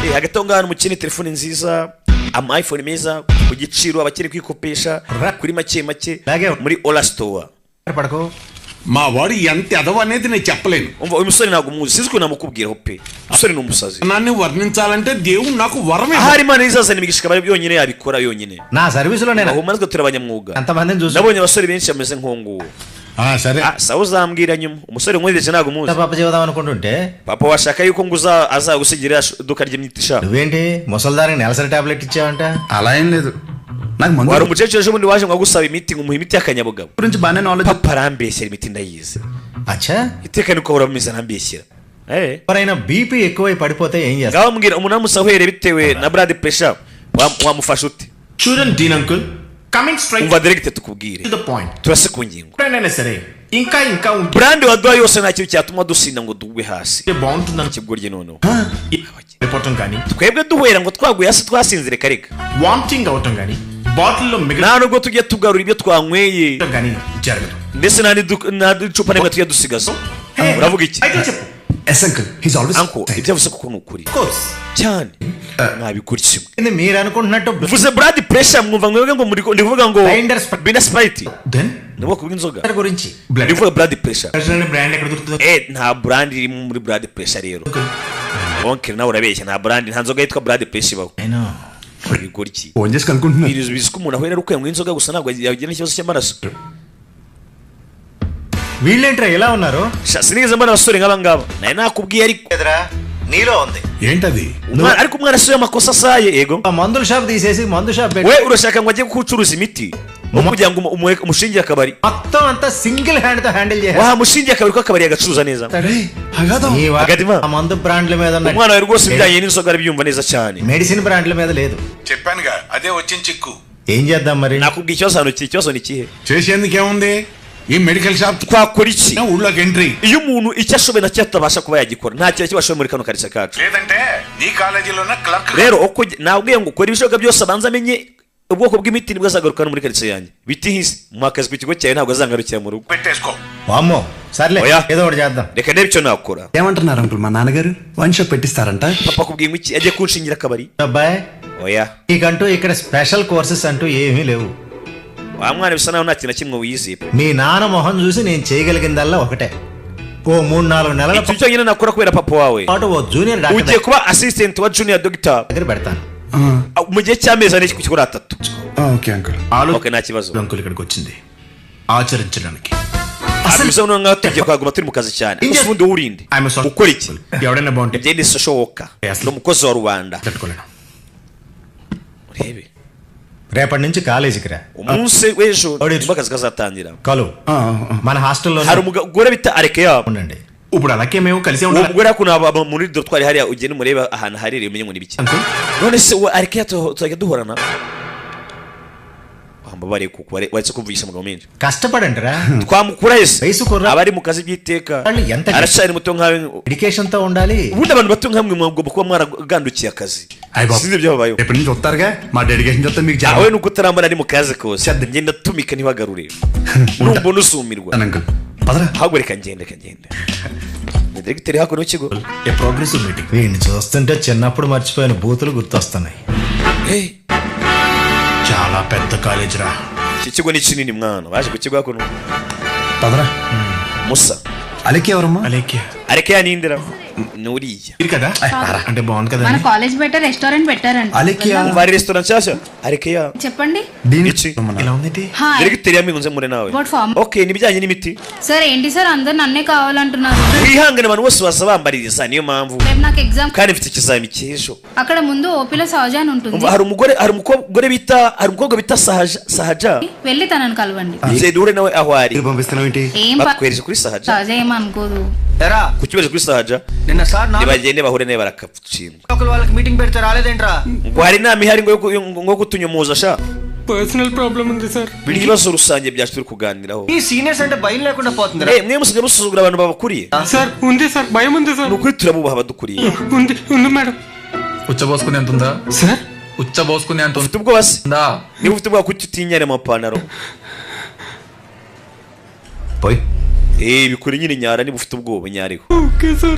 Eh, hagati aho ngaho hano mukene telefone nziza, ama iPhone meza ku giciro, abakiri kwikopesha kuri make make muri Ola Store. పడుకో. మా వాడు ఎంత ఎదవ అనేది నేను చెప్పలేను. Umva uyu musore ntabwo umuzi, sinzi ukuntu namukubwiraho pe, umusore ni umusazi. నాన్ని వర్ణించాలంటే దేవుడు నాకు వరమే. Ahari Imana izazana imigisha ikaba yonyine yabikora yonyine. నా సర్వీసులో నేను Aho natwe turi abanyamwuga. ఎంతమందిని చూసి Nabonye abasore benshi bameze nk'uwo. సరే. Ah, sawa, uzambwira nyuma. Umusore nkoresheje ntabwo umuzi. పాప చెబుదాం అనుకుంటుంటే. Papa washaka yuko nguza azagusigira iduka ry'imiti sha. నువ్వేంటి ముసల్దానికి నెలసరి టాబ్లెట్ ఇచ్చావంట? అలా ఏం లేదు, నాకు మందు Wari umukecuru ejo bundi waje ngo agusaba imiti, ngo umuhe imiti y'akanyabugabo. గురించి బాగానే knowledge. Papa arambeshyera, imiti ndayizi. అచ్చా. Iteka niko ahora ameze, arambeshyera. Eh. ఎవరైనా బీపీ ఎక్కువై పడిపోతే ఏం చేస్తారు? Ngaho mbwira, umuntu aramutse ahwereye bitewe na blood pressure, wamufasha ute? చూడండి Dean uncle, coming straight Umva direct tukubwire. To the point. Turase ku ngingo. ఎప్పుడైనా సరే ఇంకా ఇంకా ఉంటే Brand waduha yose nta kintu cyatuma dusinda ngo dugwe hasi. బాగుంటుందని Ikigoryi noneho. అయిపోవటం కానీ Twebwe duhwera ngo twaguye hasi twasinzire kareka. Vomiting అవటం కానీ బాటిల్లో Nta nubwo tujya tugarura ibyo twanyweye, మిగలటం కానీ జరగదు. ndetse nta nta n'icupa n'imwe tujya dusigaza. Uravuga iki? అయితే చెప్పు. Yes uncle, he's always Anko, ibyo avuze koko ni ukuri course. Cyane, mwabikora kimwe. మీరు అనుకుంటున్నట్టు Mvuze blood pressure mwumva mwebwe ngo muri ndi kuvuga ngo Blinders. Bina Sprite then ni ubwoko bw'inzoga. గురించి. Ndi kuvuga blood pressure. Brand ఎక్కడ దొరుకుతుందో? Eh, nta brand iri muri blood pressure rero. Onkel nawe urabeshya, nta brand, nta nzoga yitwa blood pressure ibaho. నేను Ibigoryi. Phone చేసి కనుక్కుంటున్నారు. Bizi ko umuntu ahwera ari uko yanywa inzoga gusa, ntabwo yagira n'ikibazo cy'amaraso. వీళ్ళేంట్రా ఎలా ఉన్నారు? Sha, sinigeze mbona abasore nk'aba ngaba, nawe nakubwiye ariko. ఎదురా నీలో ఉంది. ఏంటది? Ariko umwana asize amakosa asaye yego. ఆ మందుల షాప్ తీసేసి మందు shop We urashaka ngo ajye gucuruza imiti aho kugira ngo umushingire akabari? మొత్తం అంతా సింగిల్ హ్యాండ్ తో హ్యాండిల్ చేసేస్తాడు. Wamushingiye akabari ko akabari yagacuruza neza. ఈ Agadima. ఆ మందు బ్రాండ్ల మీద ఉన్న Umwana wawe rwose ibijyanye n'inzoga arabyumva neza cyane. Medicine బ్రాండ్ల మీద లేదు. చెప్పానుగా, అదే వచ్చిన చిక్కు. ఏం చేద్దాం మరి? Nakubwiye ikibazo hano, iki ikibazo ni ikihe? చేసేందుకేముంది, ఈ medical shop Twakora iki? ఊళ్ళోకి entry. Iyo umuntu icyo ashoboye nacyo atabasha kuba yagikora, nta kintu kibashoboye muri kano karitsiye kacu. లేదంటే నీ కాలేజీలోనే clerk. Rero uko nabwiye ngo ukora ibishoboka byose abanza amenye ubwoko bw'imiti, nibwo azagaruka hano muri karitsiye yanjye. Bitihise mu akazi ku kigo cyawe, ntabwo azangarukira mu rugo. పెట్టేసుకో. వామ్మో, సర్లే, Oya. ఏదో ఒకటి చేద్దాం. Reka ndebe icyo nakora. ఏమంటున్నారు అంకుల్, మా నాన్నగారు wine shop పెట్టిస్తారంట. Papa akubwiye ngo iki? Agiye kunshingira akabari? అబ్బాయి, Oya. నీకంటూ ఇక్కడ స్పెషల్ కోర్సెస్ అంటూ ఏమీ లేవు. Wa mwana, bisa naho nta kintu na kimwe wizeye pe. మీ నాన్న మొహం చూసి నేను చేయగలిగిందల్లా ఒకటే, ఓ 3-4 నెలల Icyo cyonyine nakora kubera papa wawe, పాటు ఓ junior doctor ugiye kuba assistant wa junior doctor దగ్గర పెడతాను. Mu gihe cy'amezi 4 kuri 3. Okay uncle. Okay, nta kibazo. Uncle ఇక్కడికి వచ్చింది ఆచరించడానికి. Bisa naho ngaho tugiye kuhaguma turi mu kazi cyane. Gusa ubundi wowe urinde I'm sorry. Ukora iki? ఎవడైనా బాగుంటే Njye ni social worker, ni umukozi wa rubanda. తట్టుకోలేను. Urebe. రేపటి నుంచి కాలేజీకి రా. Umunsi w'ejo Ori- nibwo akazi kazatangira. కలు మన హాస్టల్లో Hari umugore bita Arekeya. ఉండండి. ఇప్పుడు అలాగే మేము కలిసే Uwo ఉండాలి. mugore hakuno aba muri dortoir hariya, ugende umurebe ahantu harereye umenye ngo ni ibiki. Uncle. None se uwo Arekeya tuzajya duhorana? Wambabariye kuko waretse kumvugisha amagambo menshi. కష్టపడండి రా. Twamukura ese? వయసు కుర్ర. Abari mu kazi by'iteka, వాళ్ళు ఎంత aracyari muto nkawe. Dedication తో ఉండాలి. Ubundi abantu bato nkamwe mugomba kuba mwaragandukiye akazi. అయ్య బాబు. Sinzi ibyababayeho. ఎప్పటి నుంచి వస్తారుగా, మా డెడికేషన్ చూస్తే మీకు Awe nuko utarambona ari mu kazi kose, ngenda tumika ntibagarure, numbona usumirwa. Uncle Padara. Ahubwo reka ngende, reka ngende. Ni diregiteri hakuno w'ikigo. A progressive meeting. వీడిని చూస్తుంటే చిన్నప్పుడు మర్చిపోయిన బూతులు గుర్తొస్తున్నాయి. Hey, చాలా పెద్ద కాలేజ్ రా. Iki kigo ni kinini mwana. Baje ku kigo hakuno. పదరా. Musa. అలెక్కి ఎవరమ్మా? Alekhya. Areke yanindira ni uriya. ఇది కదా అంటే బాగుంది కదా. మన కాలేజ్ బయట రెస్టారెంట్ పెట్టారంట. అలెక్కి. Umva, hari resitora nshyashya Arekeya. చెప్పండి. దీని Iki ఇలా ఉంది. Hi. Diregiteri yamwinze muri nawe. About farm. Okay, ni ibijyanye n'imiti. Sir ఏంటి సార్ అందరు నన్నే కావాలంటున్నారు? Wihangane, abantu bose baza bambaririza, niyo mpamvu. రేపు నాకు exam. Kandi mfite ikizami cy'ejo. అక్కడ ముందు ఓపీలో సహజ అని ఉంటుంది. Umva, hari umugore, hari umugore bita, hari umukobwa bita Sahaja. Sahaja వెళ్ళి తనను కలవండి. duhure nawe aho ari. పంపిస్తున్నావు ఏంటి? ఏం Bakwereje kuri Sahaja. సహజ ఏమనుకోదు. ఎరా, Ku kibazo kuri Sahaja. నిన్న సార్ నా Nibagende bahure nawe barakatsindwa. ఒకరు వాళ్ళకి మీటింగ్ పెడితే రాలేదేంట్రా? Ngo hari inama ihari ngo yo ngo kutunyomoza sha. Personal problem ఉంది sir. Ibibazo rusange byacu turi kuganiraho. ఈ సీనియర్స్ అంటే భయం లేకుండా పోతుంది. Eh, mwe musigaye musuzugura abantu babakuriye. Sir ఉంది సార్, భయం ఉంది sir. Ni ukuri turabubaha abadukuriye. ఉంది ఉంది మేడం. ఉచ్చబోసుకునే అంత ఉందా? సార్, ఉచ్చబోసుకునే అంత Ufite ubwoba se? ఉందా? Niba ufite ubwoba, kuki utinyara amapantaro? పోయి. Eh, bikore nyine, nyara niba ufite ubwoba, nyareho. Okay sir.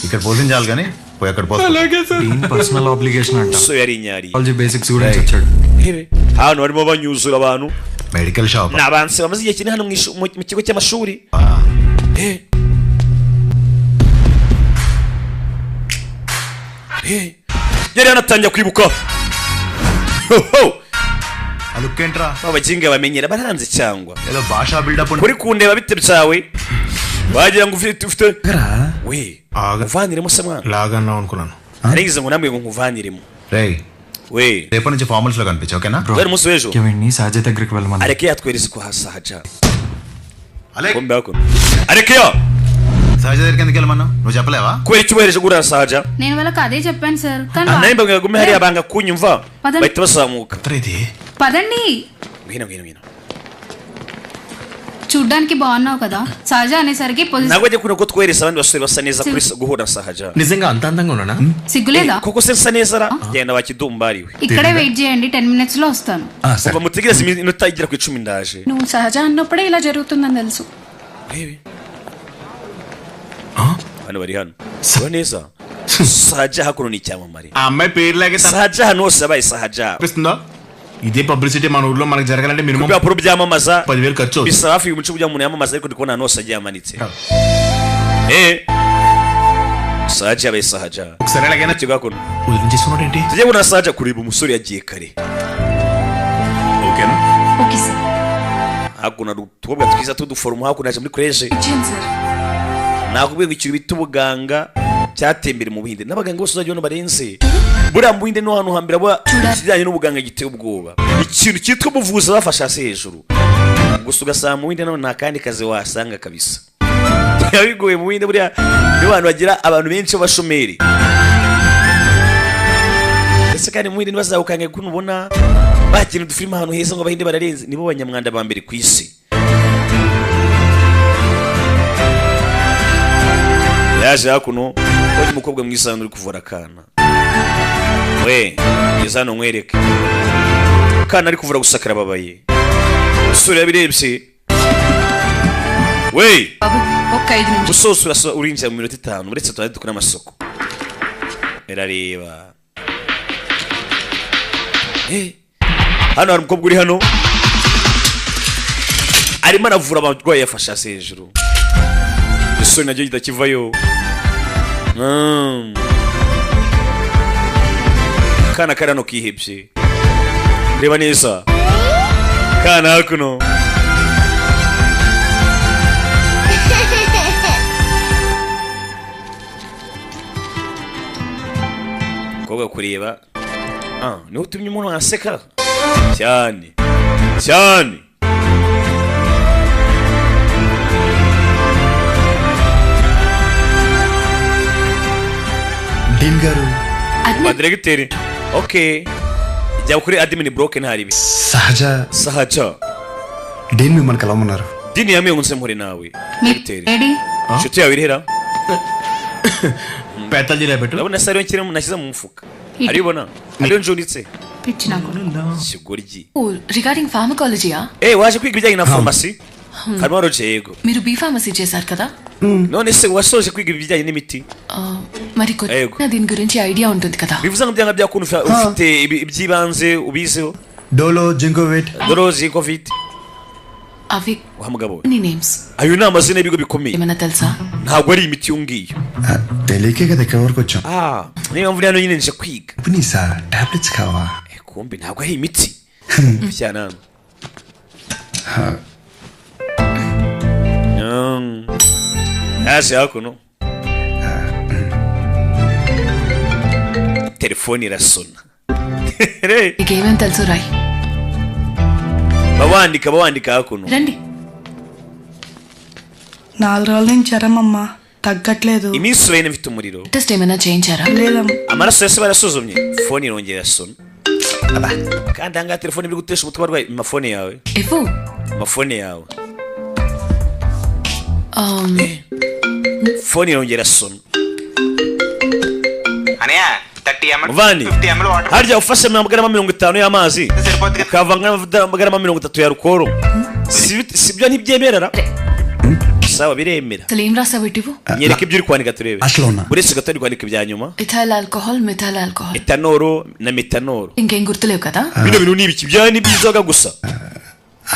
ఇక్కడ పోషించాలి కానీ పోయి అక్కడ పోసుకో. అలాగే sir. Personal obligation అంట. So yari inyariye. Biology basics గురించి వచ్చాడు. Rebe, hano barimo banyuzura abantu. Medical shop. Ni abantu bamaze igihe kinini hano mu kigo cy'amashuri. Eh. Eh. Yari yanatangiye kwibuka. Ho, ho. అలుక్కేంట్రా? Abaginga bamenyera baranze cyangwa ఏదో భాషా buildup. Kuri kundeba bite byawe, wagira ngo ufite we uvaniremo se mwana. లాగన్నావు అనుకున్నాను. Narigeze ngo namwe ngo nkuvaniremo. రేయ్, We. రేపటి నుంచి ఫార్మల్స్ లో కనిపించు, ఓకేనా? Guhera umunsi w'ejo. వీడిని సహజ దగ్గరికి వెళ్ళమని. Areke yatweretse ko hasahaja. Alek. Kumbe hakuno Arekeya. సహజ దగ్గరికి ఎందుకు వెళ్ళమన్నావు? నువ్వు చెప్పలేవా? Kubera icyo ubohereje guhura na Sahaja? నేను వాళ్ళకి అదే చెప్పాను సార్, కానీ Nawe mbabwira gume hariya banga kunyumva. Padam- Bahita bazamuka. ఇది పదండి. Ngwino, ngwino, ngwino. చూడ్డానికి బాగున్నావు కదా సహజ అనేసరికి Ntabwo ajya kubona ko twohereza abandi basore basa neza kuri guhura na Sahaja. నిజంగా అంత అందంగా ఉన్నానా? సిగ్గులేదా? Koko se nsa neza ra? Genda wakidumbariwe. ఇక్కడే వెయిట్ చేయండి, 10 మినిట్స్ లో వస్తాను. Umva, mutegereze iminota igera ku 10, ndaje. నువ్వు సహజ అన్నప్పుడే ఇలా జరుగుతుందని తెలుసు. Urebe, hano bari hano siba neza. Sahaja hakuno ni icyamamare. ఆ అమ్మాయి పేరు లాగే Sahaja hano hose yabaye Sahaja. తప్పిస్తుందో. ఇదే పబ్లిసిటీ మన ఊర్లో మనకు జరగాలంటే Ku minimum bipapuro byamamaza 10,000 ఖర్చు అవుతుంది. Bisaba hafi ibihumbi 10 by'umuntu yamamaza, ariko ndi kubona ahantu hose agiye amanitse. Eh, Sahaja yabaye Sahaja. ఒకసారి ఎలాగైనా Kigakono. వదిలించేసుకున్నాడు ఏంటి? Tujye kubona Sahaja kureba umusore yagiye kare. ఓకేనా? Okay sir. Hakuno hari utubobwa twiza tw'uduforomo, hakuno yaje muri koleje. ఇచ్చేయండి sir. Nakubwiye ngo ikintu bita ubuganga cyateye imbere mu Buhinde, n'abaganga bose uzajya ubona barenze. Buriya mu Buhinde niho hantu hambere aba ikijyanye n'ubuganga giteye ubwoba, ikintu cyitwa ubuvuzi bafashe hasi hejuru. Gusa ugasanga mu Buhinde naho nta kandi kazi wasanga kabisa, biba bigoye. Mu Buhinde buriya nibo bantu bagira abantu benshi b'abashomeri. Ndetse kandi mu Buhinde ntibazawukange kuko ubona bakina udufilime ahantu heza ngo Abahinde bararenze, nibo banyamwanda ba mbere ku isi. Yaje hakuno ubonye umukobwa mwiza hano uri kuvura akana. We ngeze hano nkwereke akana ari kuvura, gusa karababaye. Umusore yabirebye we. బాబు ఒక్క ఐదు నిమిషాలు. Usoose urasa urinjira mu minota 5, uretse tuba dukora amasuku. Irareba. Eh, hano hari umukobwa uri hano arimo aravura abarwayi, yafashe hasi hejuru. Igisore nacyo kidakivayo. Kana kari hano kihebye, reba neza kana hakuno. Umukobwa kureba, ah, niwe utumye umuntu aseka cyane cyane. Dean గారు. Ba directeur, okay, jya kuri admin block ntari ibi. సహజ. Sahaja. Dean మిమ్మల్ని కలవమన్నారు. Dini yambwiye ngo nze mpure nawe, directeur. Ready. Inshuti yawe irihera. Pathology పెట్టు. Urabona se ariyo nshyira nashyize mu mufuka, aribona ariyo njunitse. పిచ్చి నాకు. Kigoryi. Regarding ఫార్మకాలజీయా? Eh, waje kwiga ibijyanye na farumasi, pharmacology? Yego. మీరు B pharmacy చేశారు కదా? None se wasoje kwiga ibijyanye n'imiti? మరి Yego. కొంచెం దీని గురించి ఐడియా ఉంటుంది కదా? Bivuze ngo byanga byakunda ufite iby'ibanze ubizeho. Dolo, Zincovit. Dorozi covid. అవి Wa mugabo we, నీ names. Ayo ni amazina y'ibigo bikomeye. ఏమన్నా తెలుసా? Ntabwo ari imiti iyo ngiyo. తెలియకే కదా ఇక్కడ వరకు వచ్చాం. Ah, niyo mpamvu uri hano nyine, nje kwiga. Company sir tablets కావా? Eh, kumbe ntabwo ari imiti cyane. Yaje hakuno, telefone irasona. నీకేమేం తెలుసు రాయ్. Bawandika, bawandika hakuno. రండి. నాలుగు రోజుల నుంచి జ్వరం అమ్మా, తగ్గట్లేదు. Iminsi ubaye mfite umuriro. Test ఏమైనా చేయించారా? లేదమ్మా. Amaraso yose barasuzumye. Fone irongera irasona. Kandi ahangaha telefone iri gutesha umutwe abarwayi. Amafone yawe, ఇవ్వు. amafone yawe. Fone irongera irasona. Anaya thirty ML Muvandi, fifty ML water. Harya ufashe amagarama 50 y'amazi ukavanga n'amagarama 30 ya rukoro, si byo ntibyemerera? Sawa, biremera. అసలు ఏం రాసావు ఇటు ఇవ్వు. Nyereka ibyo uri kwandika turebe. అసలు ఉన్నా. Uretse gato, uri kwandika ibya nyuma. Ethyl alcohol, methyl alcohol. Etanoro na metanoro. ఇంకేం గుర్తులేవు కదా? Bino bintu ni ibiki? Bya ni by'inzoga gusa.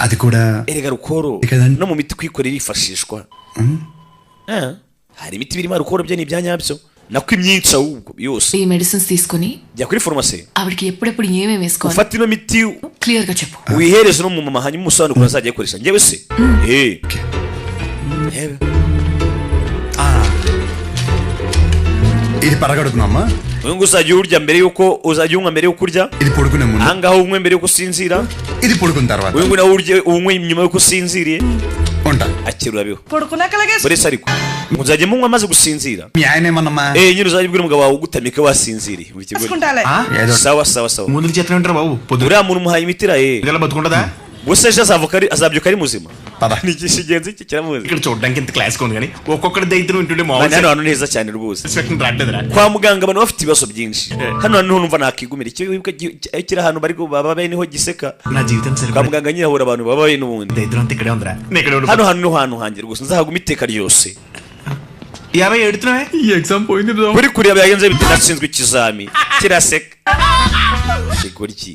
అది కూడా Erega rukoro Reka no mu miti kwikorera irifashishwa. Ah, hari imiti birimo arukoro, byo ni ibya nyabyo, nako imyinshi ahubwo yose. ఈ medicines తీసుకుని Jya kuri farumasi, ఆవిడకి ఎప్పుడెప్పుడు ఏమేమి వేసుకోవాలి ufate ino miti, clear గా చెప్పు. Wihereze no mu mama, hanyuma umusobanuro ukuntu azajya ayikoresha. Njyewe se eh. Reba. ఇది పరగడుపునమ్మా. Uyu nguyu uzajya uwurya mbere yuko uzajya unywa mbere yuko urya. ఇది పడుకునే ముందు. Ahangaha unywe mbere yuko usinzira. ఇది పడుకున్న తర్వాత. Uyu nguyu nawe urye unywe nyuma yuko usinziriye. ఉంటా. Akira urabeho. పడుకున్నాక అలాగే. Buretse ariko ngo uzajya munywa amaze gusinzira. మీ ఆయన ఏమన్నమ్మా? Eh, nyine uzajya ubwira umugabo wawe ugutamika wasinziriye mu kigo. వేసుకుంటాలే. ఏదో. Sawa sawa sawa. ముందు చేస్తూనే ఉంటారు బాబు పొద్దున. Uriya muntu umuhaye imiti ira eh. బతుకుంటుందా? Gusa ejo azavuka azabyuka ari muzima. పద. Ni igishigenzi iki kiramuzi. ఇక్కడ చూడడానికి ఇంత క్లాస్ ఉంది కానీ ఒక్కొక్కటి దైత్యం వింటుంటే Mwana, మామూలు hano hantu ni heza cyane rwose. Satisfaction రావట్లేదురా. Kwa muganga abantu bafite ibibazo byinshi. Hano hantu niho numva nakigumira. Icyo wibuka kiri ahantu bari babaye niho giseka. నా జీవితం Kwa సరిపడ muganga nyine hahura abantu babaye n'ubundi. దైత్యం అంతా ఇక్కడే ఉందిరా, నేను ఇక్కడే Hano hantu niho hantu hanjye rwose, nzahaguma iteka ryose. యాభై ఏడుతున్నావే. ఈ ఎగ్జామ్ పోయింది. Kuri kureba byagenze bite? Natsinzwe ikizami. Kiraseka kigoryi.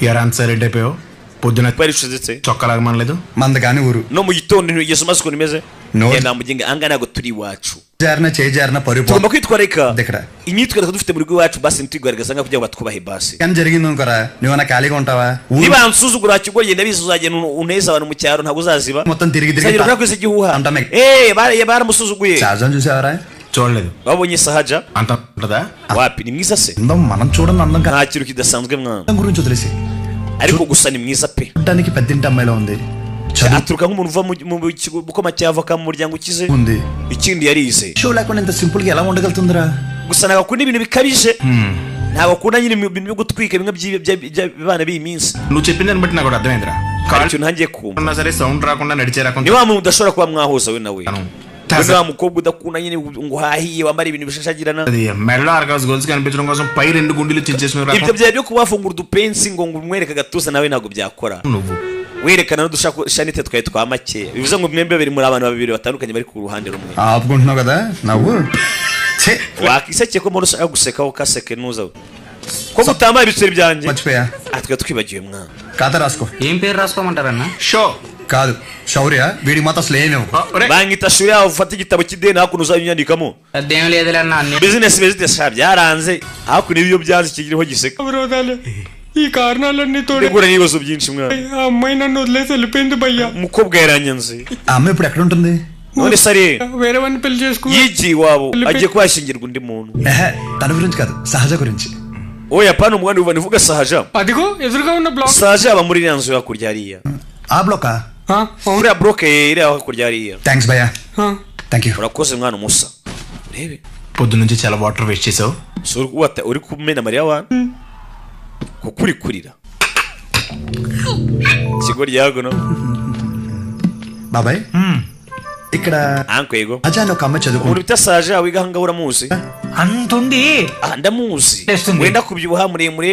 ఎరా అంత సైలెంట్ అయిపోయావు? పొద్దున Baricecetse. చొక్కా లాగమనలేదు. మంద కాని ఊరు. No mu gitondo ntigeze umaze ukuntu imeze. No. Genda muginga, ahangaha ntabwo turi iwacu. జారిన చేయి జారిన పరుగు Tugomba kwitwararika ఇక్కడ. Imyitwarire dufite mu rugo iwacu, basi ntitwigaragaza nka kugira ngo batwubahe basi. కానీ జరిగింది అనుకోరా, నువ్వు ఖాళీగా ఉంటావా? ఊరు Niba nsuzugura kigo, genda bizi uzagenda uneze abantu mu cyaro, ntabwo uzaziba. మొత్తం తిరిగి తిరిగి Uzagenda urakoze igihuha. అంటామే. Eh, baramusuzuguye. షాజాన్ చూసావరా? చూడలేదు. Babonye Sahaja? అంత ఉంటదా? Wapi, ni mwiza se. అందం మనం చూడని అందం Nta kintu kidasanzwe mwana. అందం గురించి వదిలేసి, Ariko gusa ni mwiza pe. చూడటానికి పెద్దింటి అమ్మాయిలా ఉంది, చదువు Aturuka nk'umuntu uva mu kigo bukoma cy'avoka, mu muryango ukize. ఉంది. Ikindi yarize. Show లేకుండా ఇంత సింపుల్ గా ఎలా ఉండగలుగుతుందిరా? Gusa ntabwo akunda ibintu bikabije, ntabwo akunda nyine ibintu byo gutwika bimwe by'abana b'iyi minsi. నువ్వు చెప్పిన దాన్ని బట్టి నాకు ఒకటి అర్థమైందిరా. Hari ikintu ntangiye kumva. ఉన్నా సరే సౌండ్ రాకుండా నడిచే రకం. Ni wa muntu udashobora kuba mwahuza we nawe. We ni wa mukobwa udakunda nyine ngo uhahiye, wambara ibintu bishashagirana. అది మెడలో ఆర్గాస్ గోల్స్ కనిపించడం కోసం పై రెండు గుండెలు చించేసిన Ibyo రకం. byaba byo kuba wafungura udupensi ngo umwereke agatuza nawe ntabwo byakora. నువ్వు Werekana n'udushanite twawe twa makeya, bivuze ngo mwembi babiri muri abantu babiri batandukanye bari ku ruhande rumwe. ఆపుకుంటున్నావు కదా నవ్వు. ఛే, Wakisekeye ko mbona ushaka guseka, ukaseke nuza ko mutambaye ibiceri byanjye. మర్చిపోయా. Ah, twari twibagiwe mwana. ఖాతా రాసుకో. ఏం పేరు రాసుకోమంటారన్నా? షో. కాదు శౌర్య, వీడికి మాత్రం అసలు ఏమి ఇవ్వకు. Banyita shuri yawe, ufate igitabo cy'ideni hakuno uzajya unyandikamo. అదేం లేదులే అన్న, అన్ని Bizinesi bizinesi sha byaranze hakuno, ibyo byanze kikiriho giseka. అవరోధాలే ఈ కారణాలన్నీ తోడు Ndigura n'ibibazo byinshi mwana. ఆ అమ్మాయి నన్ను వదిలేసి వెళ్ళిపోయింది భయ్యా. Umukobwa yaranyanze. ఆ అమ్మాయి ఇప్పుడు ఎక్కడ ఉంటుంది? None se ari వేరే వాడిని పెళ్లి చేసుకు yigiye iwabo, agiye kuba yashyingirwa undi muntu. ఎహె, తన గురించి కాదు, సహజ గురించి. Oya pana, umwana uva nivuga Sahaja. అదిగో ఎదురుగా ఉన్న black. Sahaja aba muri iriya nzu hakurya hariya. ఆ బ్లాకా? Uriya bloke iriya hakurya hariya. Thanks భయ్యా, thank you. Urakoze mwana umusa urebe. పొద్దు నుంచి చాలా వాటర్ వేస్ట్ చేసావు. Si uri uri kumena amarira wana kuko uri kurira ikigo rya hakuno. బాబాయ్, ఇక్కడ Ankwego. Sahaja అని ఒక అమ్మాయి Umuntu చదువుకుంటుంది. Bita Sahaja wiga ahangaha uramuzi? అంతుంది. Ah, ndamuzi. Testundi. Wenda kubyibuha muremure.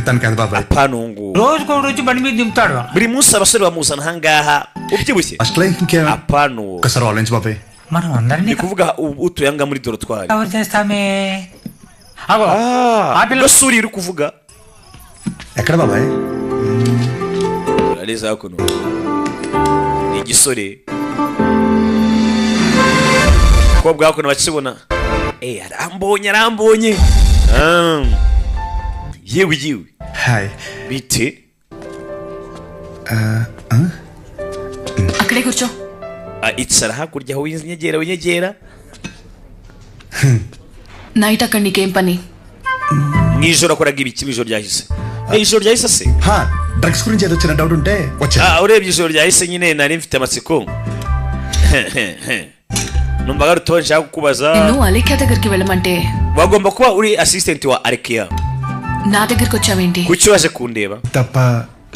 తను కాదు బాబాయ్. Apana uwo nguwo. రోజుకోడు వచ్చి బండి మీద దింపుతాడు. Buri munsi abasore bamuzana ahangaha ubyibushye. First line ఇంకేం? Apana uwo. ఒక్కసారి ఆలోచించు బాబాయ్. మనం అందరినీ Ni kuvuga utuye ahangaha muri dortoir. Cover చేస్తామే. అగో ఆ పిల్ల. Gasuri uri kuvuga. ఎక్కడ బాబాయ్? Areza hakuno ni igisore umukobwa hakuno bakibona, eh, arambonye arambonye. Ah. Yewe yewe. Hi. Bite? అక్కడే కూర్చో. Ah, icara hakurya aho, winyegera winyegera. Night అక్కడ నీకేం పని? Mu ijoro akoraga ibiki mu ijoro ryahise? Eh, ijoro ryahise se? Drugs గురించి ఏదో చిన్న డౌట్ ఉంటే వచ్చా. Ah, urebye ijoro ryahise nyine nari mfite amatsiko, numvaga ari utubazo nshaka kukubaza. నిన్ను అలేఖ్య దగ్గరికి వెళ్ళమంటే Wagomba kuba uri assistant wa Arekia. నా దగ్గరికి వచ్చావేంటి? Kuki waje kundeba? తప్ప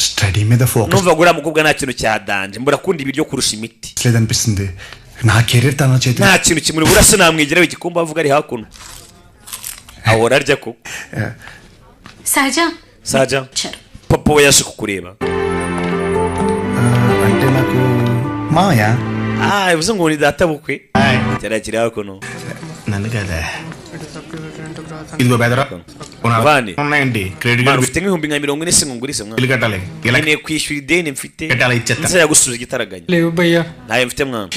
స్టడీ మీద focus Numvaga uriya mukobwa nta kintu cya danger, mbura akunda ibiryo kurusha imiti. లేదనిపిస్తుంది. నా కెరీర్ తన చేతి Nta kintu kimuri burasa, namwigiraho igikombe avuga ari hakuno ahora arya ko. సహజ. Saja, papa we yaje kukureba. అంటే నాకు మామయ్య. Ah, bivuze ngo ni data bukwe kirakiri hakuno. నన్ను కదా, ఇదిగో బెదరా Vandi. ఉన్నాయండి credit Mwana, card ufite nk'ibihumbi nka 40 se ngo ngurize mwana? Bill కట్టాలి ఇలా. Nkeneye kwishyura ideni mfite. కట్టాలి ఇచ్చేస్తా. Nzayagusubiza igitaraganya. లేవు భయ్యా. Ntayo mfite mwana.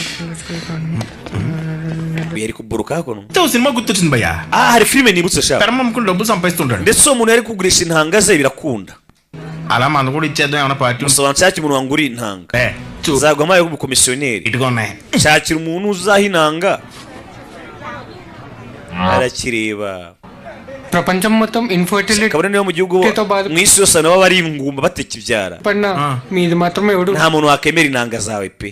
Uyu ari kuburuka hakuno. Cinema గుర్తొచ్చింది భయ్యా. Ah, hari filime nibutse sha. కర్మ అమ్ముకుని డబ్బులు సంపాదిస్తుంటాడు. Ndetse uwo muntu yari kugurisha intanga ze birakunda. అలా మనం కూడా ఇచ్చేద్దాం ఏమైనా party. Gusa wanshakira umuntu wanguriye intanga, nzaguha amaye y'ubukomisiyoneri. ఇటుగా ఉన్నాయి. Shakira umuntu uzaha inanga, arakireba. ప్రపంచం మొత్తం infertility Kabone niyo mu gihugu mu isi yose nabo bari ingumba batakibyara, పడినా మీది మాత్రం ఎవడు nta muntu wakemera inanga zawe pe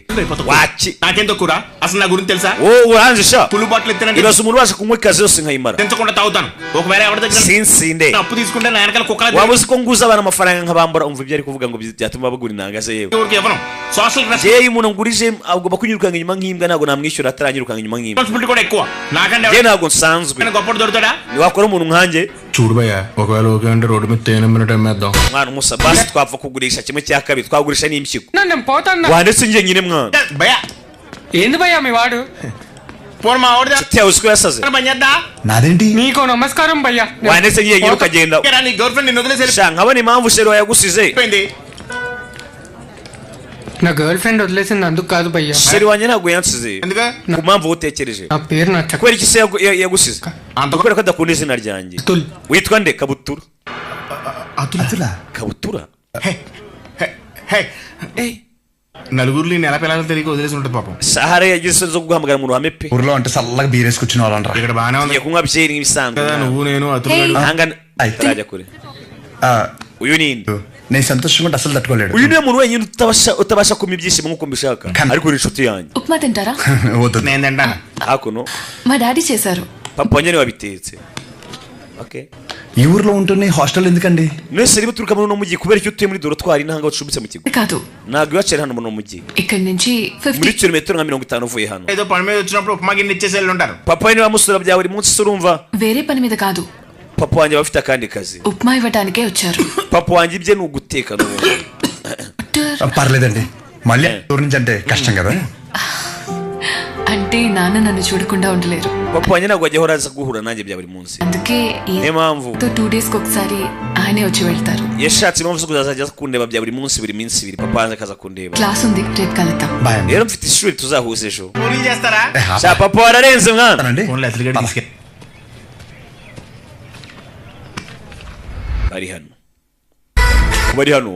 waki. నాకేం తక్కువరా? అసలు నా గురించి తెలుసా? Wowe uranze sha. Full bottle ఎత్తానంటే Ibaze umuntu ubasha kunywa ikaze yose nkayimara. తెంచకుండా తాగుతాను. ఒకవేళ ఎవరి దగ్గర Sinsinde. అప్పు తీసుకుంటే నా వెనకాల కుక్కలా Waba uzi ko nguza abantu amafaranga nkabambura? Umva ibyo ari kuvuga ngo byatuma bagura inanga ze yewe. ఎవరికి ఇవ్వను. Social Yewe, umuntu ngurije agomba kunyirukanka inyuma nk'imbwa, ntabwo namwishyura ataranyirukanga inyuma nk'imbwa. Responsibility కూడా ఎక్కువ నాకంటే. Njye ntabwo nsanzwe. గొప్ప దొరుకుతాడా? Ntiwakora umuntu nkanjye. చూడు భయ్యా, ఒకవేళ ఓకే అంటే రోడ్డు మీద తేనె మినిట్ అమ్మేద్దాం. Mwana umusa, basi twapfa kugurisha kimwe cya kabiri, twagurisha n'impyiko. నేను పోతాను. Wandetse njye nyine mwana. భయ్యా. ఏంది భయ్యా మీ వాడు? పోనీ మా ఆవిడ Inshuti yawe uziko yasaze. పనిచేద్దా నాదేంటి? నీకు నమస్కారం భయ్యా. Wanetse ngiye nyine ukagenda. నీ గర్ల్ ఫ్రెండ్ నిన్ను వదిలేసి Sha, nkabona impamvu chéri wawe yagusize. వెళ్ళిపోయింది. నా గర్ల్ ఫ్రెండ్ వదిలేసింది అందుకు కాదు భయ్యా. Chéri wanjye ntabwo yansize ఎందుకు? ku mpamvu wowe utekereje. నా పేరు నచ్చక. Kubera iki se yagusize? అంత Kubera ko adakunda izina ryanjye. Atul. Witwa nde? Kabutura. అతులా? Kabutura. హే, నలుగురు నేను ఎలా పిల్లలు తిరిగి వదిలేసి ఉంటుంది పాపం. Sahara yagize isoni zo guhamagara mu ruhame pe. ఊర్లో అంటే చల్లగా బీరేసుకొచ్చిన వాళ్ళంటారా? ఇక్కడ బానే ఉంది Tugiye kunywa byeri nk'ibisanzwe. కదా, నువ్వు నేను అతులు Hey. గాడు. Ahangana Ay. tarajya kure. ఆ, Uyu ni nde? నేను సంతోషంగా ఉంటే అసలు తట్టుకోలేడు. Uyu niwe muntu wenyine utabasha kumpa ibyishimo nk'uko mbishaka, ariko uri inshuti yanjye. Upma తింటారా? వద్దు. నేను తింటాను. Hakuno మా డాడీ చేశారు. Papa wanjye niwe wabitetse. Okay. ఈ ఊర్లో ఉంటూనే హాస్టల్ ఎందుకండి? Mwese niba uturuka muri uno mujyi, kubera icyo utuye muri dorotwari n'ahanga ucumbitse mu kigo? కాదు. Ntabwo iwacu ari hano muri uno mujyi. ఇక్కడి నుంచి Muri 50 kilometero nka 50 uvuye hano. ఏదో పని మీద వచ్చినప్పుడు ఉప్మా గిన్నె ఇచ్చేసి వెళ్ళి ఉంటారు. Papa we niba amusura bya buri munsi se urumva? వేరే పని మీద కాదు. Papa wanjye aba afite akandi kazi. Upma ఇవ్వటానికే వచ్చారు. Papa wanjye ibye ni uguteka n'ubundi. Doctor, పర్లేదండి, మళ్ళీ ఊరు నుంచి అంటే కష్టం కదా. అంటే నాన్న నన్ను చూడకుండా ఉండలేరు. Papa wanjye ntabwo ajya ahora aza guhura nanjye bya buri munsi. అందుకే Niyo mpamvu 2 days కి ఒకసారి ఆయనే వచ్చి వెళ్తారు. yashatse impamvu zo kuzajya aza kundeba bya buri munsi, buri minsi ibiri papa wanjye akaza kundeba. Class ఉంది, రేపు కలుద్దాం. బాయ్ అండి. Rero mfite ishuri tuzahuza ejo. పూరీలు చేస్తారా? Sha, papa wararenze mwana. అండి. ఫోన్లో అతులు గడి తీసుకెళ్ళి. Bari hano, kuba ari hano,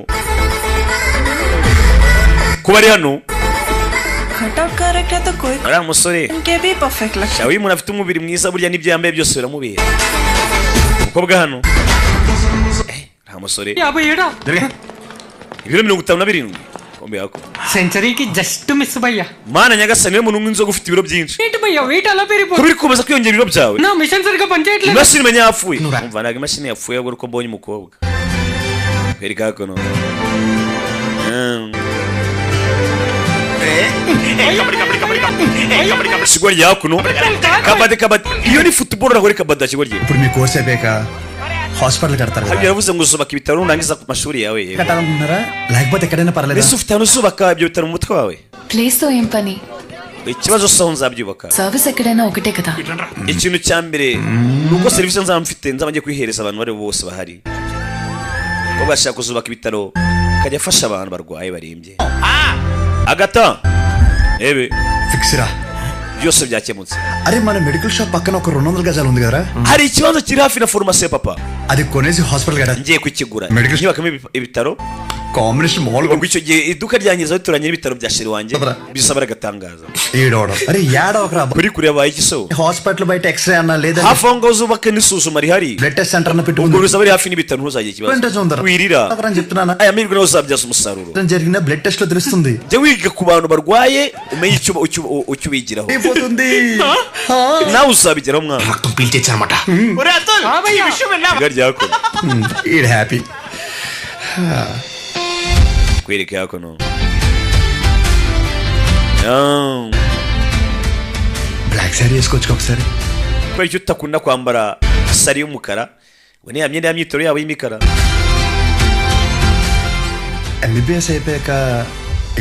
kuba ari hano. Cutout correct है तो कोई Uriya musore के भी perfect लगता। Sha, iyo umuntu afite umubiri mwiza burya n'ibyo yambaye byose biramubera. Umukobwa hano, nta musore. యాభై ఏడా? Ibiro 57 kombe yako. సెంచరీకి just miss భయ్యా. Mana nyagasani, niwe muntu w'inzoga ufite ibiro byinshi. ఏంటి భయ్యా వెయిట్ అలా Kuba పెరిగిపోతుంది? uri kubaza kwiyongera ibiro byawe. నా మిషన్ సరిగ్గా పనిచేయట్లేదు. Imashini imenya yapfuye. Umva, ntabwo imashini yapfuye, ahubwo uko mbonye umukobwa kwereka hakuno. Ikigo rya hakuno, kabadi kabadi, iyo ni football ntabwo ari kabadi ikigo rye. ఇప్పుడు మీ కోర్స్ అయిపోయాక హాస్పిటల్ కడతారు కదా? Habyo yaravuze ngo uzubaka ibitaro nurangiza ku mashuri yawe. Yewe. కట్టాలనుకుంటున్నారా లేకపోతే ఎక్కడైనా పర్లేదా? Mbese ufite ahantu uzubaka ibyo bitaro mu mutwe wawe? Place తో ఏం పని? Ikibazo si aho nzabyubaka. Service ఎక్కడైనా ఒకటే కదా. Ikintu cya mbere ni uko serivisi nzaba mfite nzaba ngiye kuyihereza abantu bari bose bahari, ko bashaka kuzubaka ibitaro akajya afasha abantu barwaye barembye. Agata ebe fix రా. Byose byakemutse. అరే మన medical shop పక్కన ఒక 200 గజాలు ఉంది కదరా. Hari ikibanza kiri hafi na farumasi ya papa. అది కొనేసి హాస్పిటల్ కట్టాలి. Ngiye kukigura Medical- nyubakamo ibitaro. Combination మామూలుగా Ubwo icyo gihe iduka ryanjye rituranye n'ibitaro bya chéri wanjye, bisaba agatangaza. ఏడవడం అరే ఏడవకరా. Kuri kure yabaye igiso. Hospital బయట ఎక్స్రే అన్నా లేదా Hafi aho ngaho uzubake n'isuzuma rihari, blood test centre అన్న ubwo పెట్టుకుంది. bizaba ari hafi n'ibitaro, ntuzagire ikibazo. Advantage ఉందరా. Wirira అని చెప్తున్నానా? aya mahirwe nawe uzabyaza umusaruro. జరిగిన బ్లడ్ టెస్ట్ లో తెలుస్తుంది. Jya wiga ku bantu barwaye, umenye icyo ubigiraho. అయిపోతుంది. Nawe uzabigeraho mwana. రక్తం పీల్చేచ్చనమాట. ఒరే అతుల్, ఈ విషయం విన్నావా? Iga ryakono ఈడు happy. Kwereka hakuno. Black sari వేసుకోవచ్చు ఒకసారి. Kubera icyo utakunda kwambara sari y'umukara ngo ni ya myenda y'imyitoro yabo y'imikara. MBBS అయిపోయాక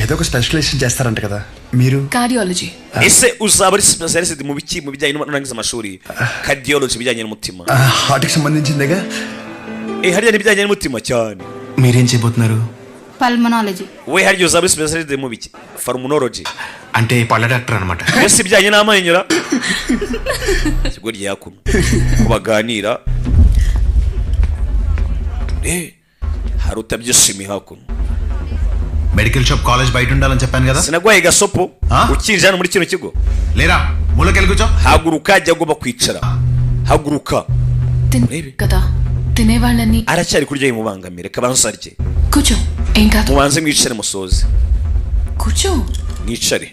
ఏదో ఒక స్పెషలైజేషన్ చేస్తారంట కదా మీరు? Cardiology. Ese uzaba ari specialist mu biki, mu bijyanye nurangiza amashuri? Cardiology, ibijyanye n'umutima. హార్ట్కి సంబంధించిందేగా. Eh, harya n'ibijyanye n'umutima cyane. మీరేం చేయబోతున్నారు? Pulmonology. We harya uzaba ari specialist mu biki? Pharmanology. అంటే పళ్ళ డాక్టర్ అనమాట. Mbese ibijyanye n'amenyo ra. Ikigo rya kuno ko baganira, hari utabyishimiye hakuno. Medical shop college బయట ఉండాలని చెప్పాను కదా. Sinagwaye gasopo Ah? ukinjira hano muri kino kigo. లేరా మూలకెళ్ళి కూర్చో. Haguruka, jya agomba kwicara, haguruka. కదా తినేవాళ్ళని. Aracyari kurya bimubangamira, reka abanze arye. కూర్చో, ఏం కాదు. Mubanze mwicare musoze. కూర్చో. Mwicare.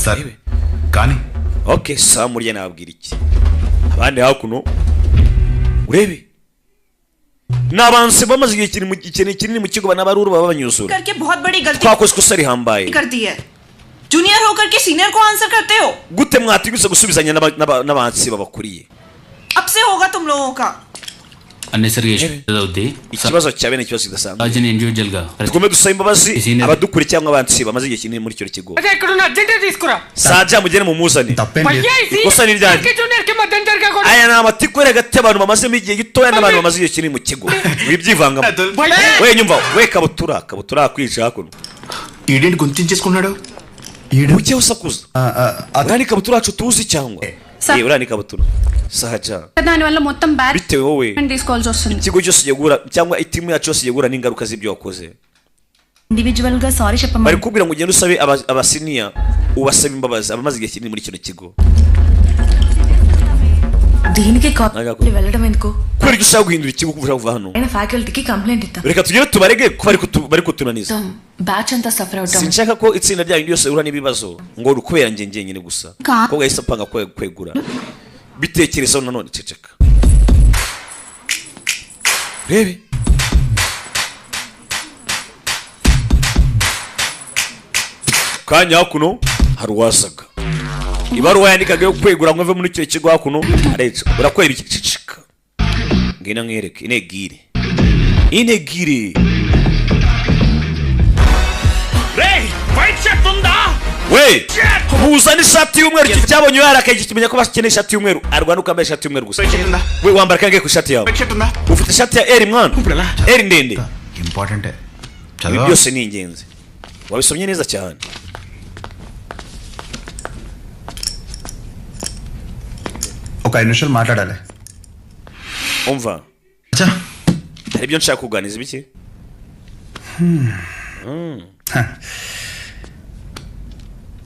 సరే కానీ. Okay, sawa, murya nababwira iki. Abandi hakuno urebe ni abantu bamaze igihe kinini mu kigo, banabaruru baba banyuzura. करके बहुत बड़ी गलती Twakoze ikosa rihambaye. कर दी है। जूनियर होकर के सीनियर को आंसर करते हो। Gute mwatinyutse gusubizanya n'abansi babakuriye? अब से होगा तुम लोगों का। Unnecessary అవుద్ది. Ikibazo cyawe ni ikibazo kidasanzwe. రాజుని individual గా Tugombe dusaba imbabazi abadukuriye cyangwa abansi bamaze igihe kinini muri icyo kigo. అదే ఎక్కడున్నా అర్జెంట్ తీసుకురా. Saja mugene mumuzane. భయ్యా, ఈ Ikosa ni iryanjye. కి జూనియర్ కి మధ్యంతరిగా కూడా Aya ni amatiku ari hagati y'abantu bamazemo igihe gitoya n'abantu bamaze igihe kinini mu kigo. Wibyivangamo we, nyumva we, kabutura kabutura kwica hakuno. ఈడేంటి గొంతించేసుకున్నాడు? Ujye usakuza, uriya ni kabutura wacu tuzi cyangwa? Uriya ni kabutura Saja. దానివల్ల మొత్తం batch Bitewe wowe తీసుకోవాల్సి వస్తుంది. ikigo cyose kigiye guhura cyangwa itimu yacu yose igiye guhura n'ingaruka z'ibyo wakoze. Individual గా sorry చెప్పమని. Bari kubwira ngo ugende usabe abasiniya, ubasabe imbabazi abamaze igihe kinini muri kino kigo. దీనికి Nagako. వెళ్ళడం ఎందుకు? Kubera ko ushaka guhindura ikigo, kuko ushaka kuva hano. అయినా ఫ్యాకల్టీకి కంప్లైంట్ ఇద్దాం. Reka tugere tubarege ko bari kutunaniza. Batch అంతా సఫర్ అవుతాం. Sinshaka ko itsinda ryanyu ryose rihura n'ibibazo ngo ni ukubera njye njyenyine gusa. Ko yahise apanga kwegura, bitekerezaho nanone. Ceceka rebe. Kanya hakuno hari uwasaga ibaruwa yandikaga yo kwegura ngo ave muri icyo kigo. Hakuno areca urakwera iki? Ceceka, ngwino nkwereke inegire inegire. రేయ్ white shirt ఉందా? We, muzane ishati y'umweru. Iki cyabonye yarakaye kimenya ko bakeneye ishati y'umweru. Arwana uko yambaye ishati y'umweru gusa. We, wambara kangahe ku ishati yawe? Ufite ishati ya eri mwana, eri ndende. ఇంపార్టెంటే. Ibi byose ni ingenzi, wabisomye neza cyane. ఒక ఐదు నిమిషాలు మాట్లాడాలి. Umva, hari ibyo nshaka kuganiriza. Ibiki?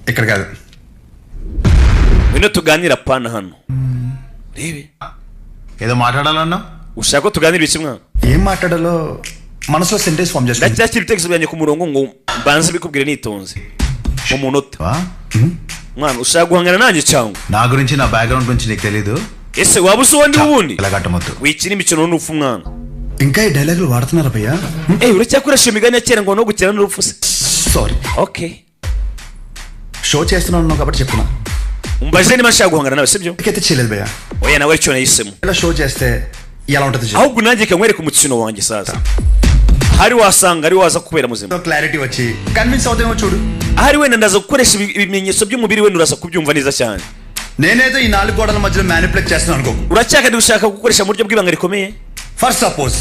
ఇక్కడ కాదు. Ngwino tuganira, pana hano rebe. ఏదో మాట్లాడాలన్నా. Ushaka ko tuganira ibiki mwana? ఏం మాట్లాడాలో మనసులో సెంటెన్స్ ఫామ్ చేసుకుని Ndacyashyira ibitekerezo byanjye ku murongo ngo mbanze bikubwire nitonze mu munota. Mwana, ushaka guhangana nanjye cyangwa? నా గురించి నా బ్యాక్గ్రౌండ్ గురించి నీకు తెలీదు. Ese waba uzi uwo ndi wundi? ఎలాగట్టమొద్దు. Wikina imikino n'urupfu mwana. ఇంకా ఈ డైలాగులు వాడుతున్నారా భయ్యా? Uracyakoresha imigani ya kera ngo no gukina n'urupfu se? Sorry. Okay. Show చేస్తున్నాను కాబట్టి చెప్తున్నా. Umbaje niba nshaka guhangana nawe, sibyo? అయితే చేయలేదు భయ్యా. Oya, nawe aricyo nahisemo. ఇలా షో చేస్తే ఎలా ఉంటుంది చెప్పు. Ahubwo nanjye reka nkwereke umukino wanjye sasa, hari wasanga ari waza kubera muzima. Clarity వచ్చి కన్విన్స్ అవుతామో చూడు. Ahari wenda ndaza gukoresha ibimenyetso by'umubiri, wenda uraza kubyumva neza cyane. నేనేదో ఈ నాలుగు గోడల మధ్యలో మ్యానిపులేట్ చేస్తున్నాను అనుకో. Uracyaka gushaka gukoresha mu buryo bw'ibanga rikomeye. For suppose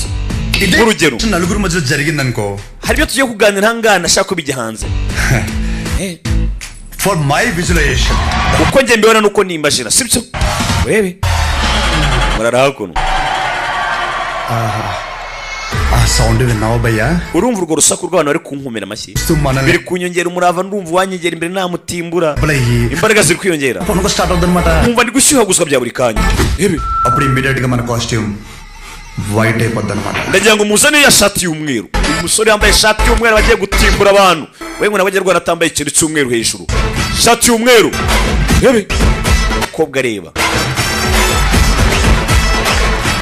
ఇదే Urugero. నలుగురు మధ్యలో జరిగిందనుకో. Hari ibyo tugiye kuganira ahangaha nashaka ko bijya hanze. For my visualisation. Uko njye mbibona nuko nimbajira, sibyo? Urebe murara hakuno. ఆ సౌండ్ విన్నావా భయ్యా? Urumva urwo rusaku rw'abantu bari kunkomera amashyi? మనల్ని Biri kunyongera umurava, ndumva uwanyegera imbere namutimbura. అయ్యి Imbaraga ziri kwiyongera. పనుకో స్టార్ట్ అవుతుందన్నమాట. Nkumva ndi gushyuhaguzwa bya buri kanya. Rebe. అప్పుడు ఇమ్మీడియట్ గా మన కాస్ట్యూమ్ వైట్ అయిపోద్ది అనమాట. Ndagira ngo muzane ya shati y'umweru. Uyu musore yambaye ishati y'umweru bagiye gutimbura abantu. We ngo nawe rwanda atambaye ikintu cy'umweru hejuru, ishati y'umweru. Rebe umukobwa areba,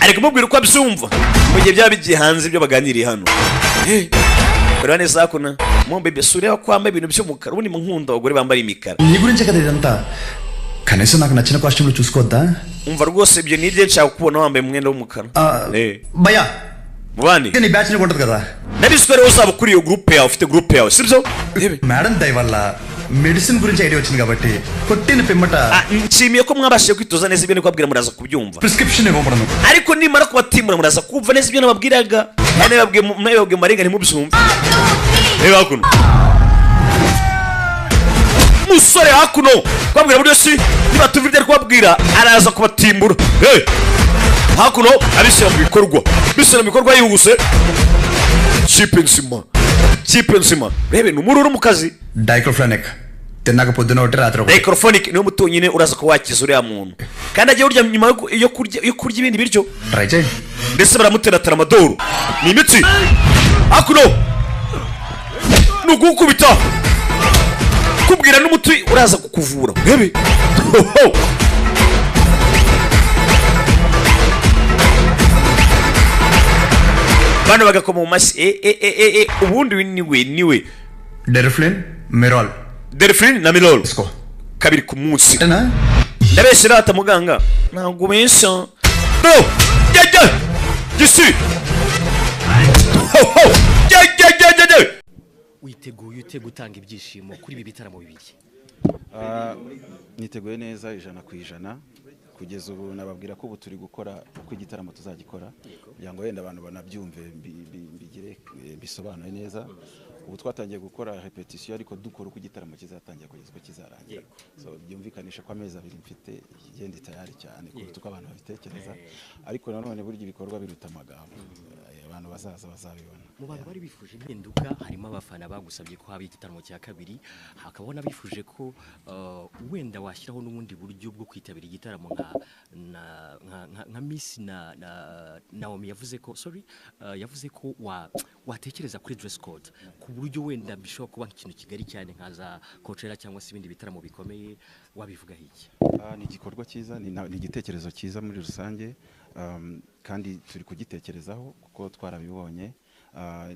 ari kumubwira uko abyumva mu gihe byaba bigiye hanze ibyo baganiriye hano. Kureba neza hakuno mo bebe, si ureba ko wambaye ibintu by'umukara? Ubundi mu nkunda abagore bambara imikara. నీ గురించే కదా ఇదంతా, కనీసం నాకు నచ్చిన కాస్ట్యూమ్లు చూసుకోవద్దా? Umva rwose, ibyo ni ibyo nshaka kubona wambaye umwenda w'umukara. భయ్యా, Mubandi నీ బ్యాచ్ నీకు ఉంటుంది కదా. Ndabizi ko rero uzaba ukuriye iyo groupe yawe, ufite groupe yawe, sibyo? Madam దయ వల్ల మెడిసిన్ గురించి ఐడియా వచ్చింది కాబట్టి కొట్టిన పిమ్మట Nshimiye ko mwabashije kwitoza neza. Ibyo ndi kubabwira muraza kubyumva. Prescription ఇవ్వబడను. Ariko nimara kubatimura muraza kumva neza ibyo nababwiraga. Nababwiye nababwiye marenga ntimubyumve. Reba hakuno musore hakuno kubabwira buryo si nibatumva ibyo ari kubabwira araza kubatimbura. Hey! Hakuno abishyira mu bikorwa, bishyira mu bikorwa yihuse. Kipe nzima, kipe nzima. Rebe ni umururu mu kazi. Diclofenac తిన్నాక పొద్దున ఒకటి రాత్రి ఒకటి. Diclofenac niwo muti wonyine uraza kuba wakiza uriya muntu, kandi agiye urya nyuma yo kurya ibindi biryo. Try చేయి. Ndetse baramutera tramadol, ni imitsi. Hakuno ni ugukubita kubwira n'umuti uraza kukuvura. Rebe bano bagakoma mu mashyi. E ubundi uyu niwe niwe. Deriphyllin Mirol. Deriphyllin na Mirol kabiri ku munsi. Ndabeshya rata muganga, ntabwo ubeshya. Do jya Gisi ho ho, ge ge ge ge ge. Witeguye ute gutanga ibyishimo kuri ibi bitaramo bibiri? Niteguye neza 100%. Kugeza ubu nababwira ko ubu turi gukora uko igitaramo tuzagikora, kugira ngo wenda abantu banabyumve, mbigire bisobanuye neza. Ubu twatangiye gukora repetition, ariko dukora uko igitaramo kizatangira kugeza uko kizarangira. So byumvikanisha ko amezi 2 mfite igenda tayari cyane kuruta uko abantu babitekereza, ariko nanone burya ibikorwa biruta amagambo. Abantu bazaza bazabibona. Mu bantu bari bifuje impinduka harimo abafana bagusabye ko haba igitaramo cya kabiri, hakaba n'abifuje ko wenda washyiraho n'ubundi buryo bwo kwitabira igitaramo nka Miss na Naomi yavuze ko sorry, yavuze ko watekereza kuri dress code ku buryo wenda bishobora kuba ikintu kigari cyane nka za Coachella cyangwa se ibindi bitaramo bikomeye. Wabivuga iki? Ni igikorwa cyiza, ni igitekerezo cyiza muri rusange, kandi turi kugitekerezaho kuko twarabibonye.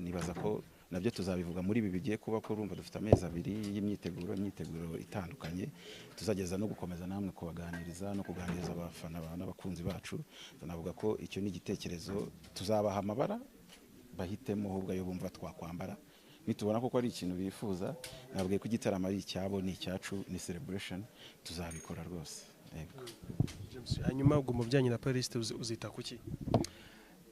Nibaza ko nabyo tuzabivuga muri ibi bigiye kuba, ko urumva dufite amezi 2 y'imyiteguro, imyiteguro itandukanye tuzageza no gukomeza namwe kubaganiriza no kuganiriza abafana n'abakunzi bacu. Tunavuga ko icyo ni igitekerezo, tuzabaha amabara bahitemo ahubwo ayo bumva twakwambara nitubona koko ari ikintu bifuza. Nabwiye ko igitaramo ari icyabo, ni icyacu, ni celebration, tuzabikora rwose. Yego. Hanyuma ubwo mu bijyanye na playlist uzita kuki?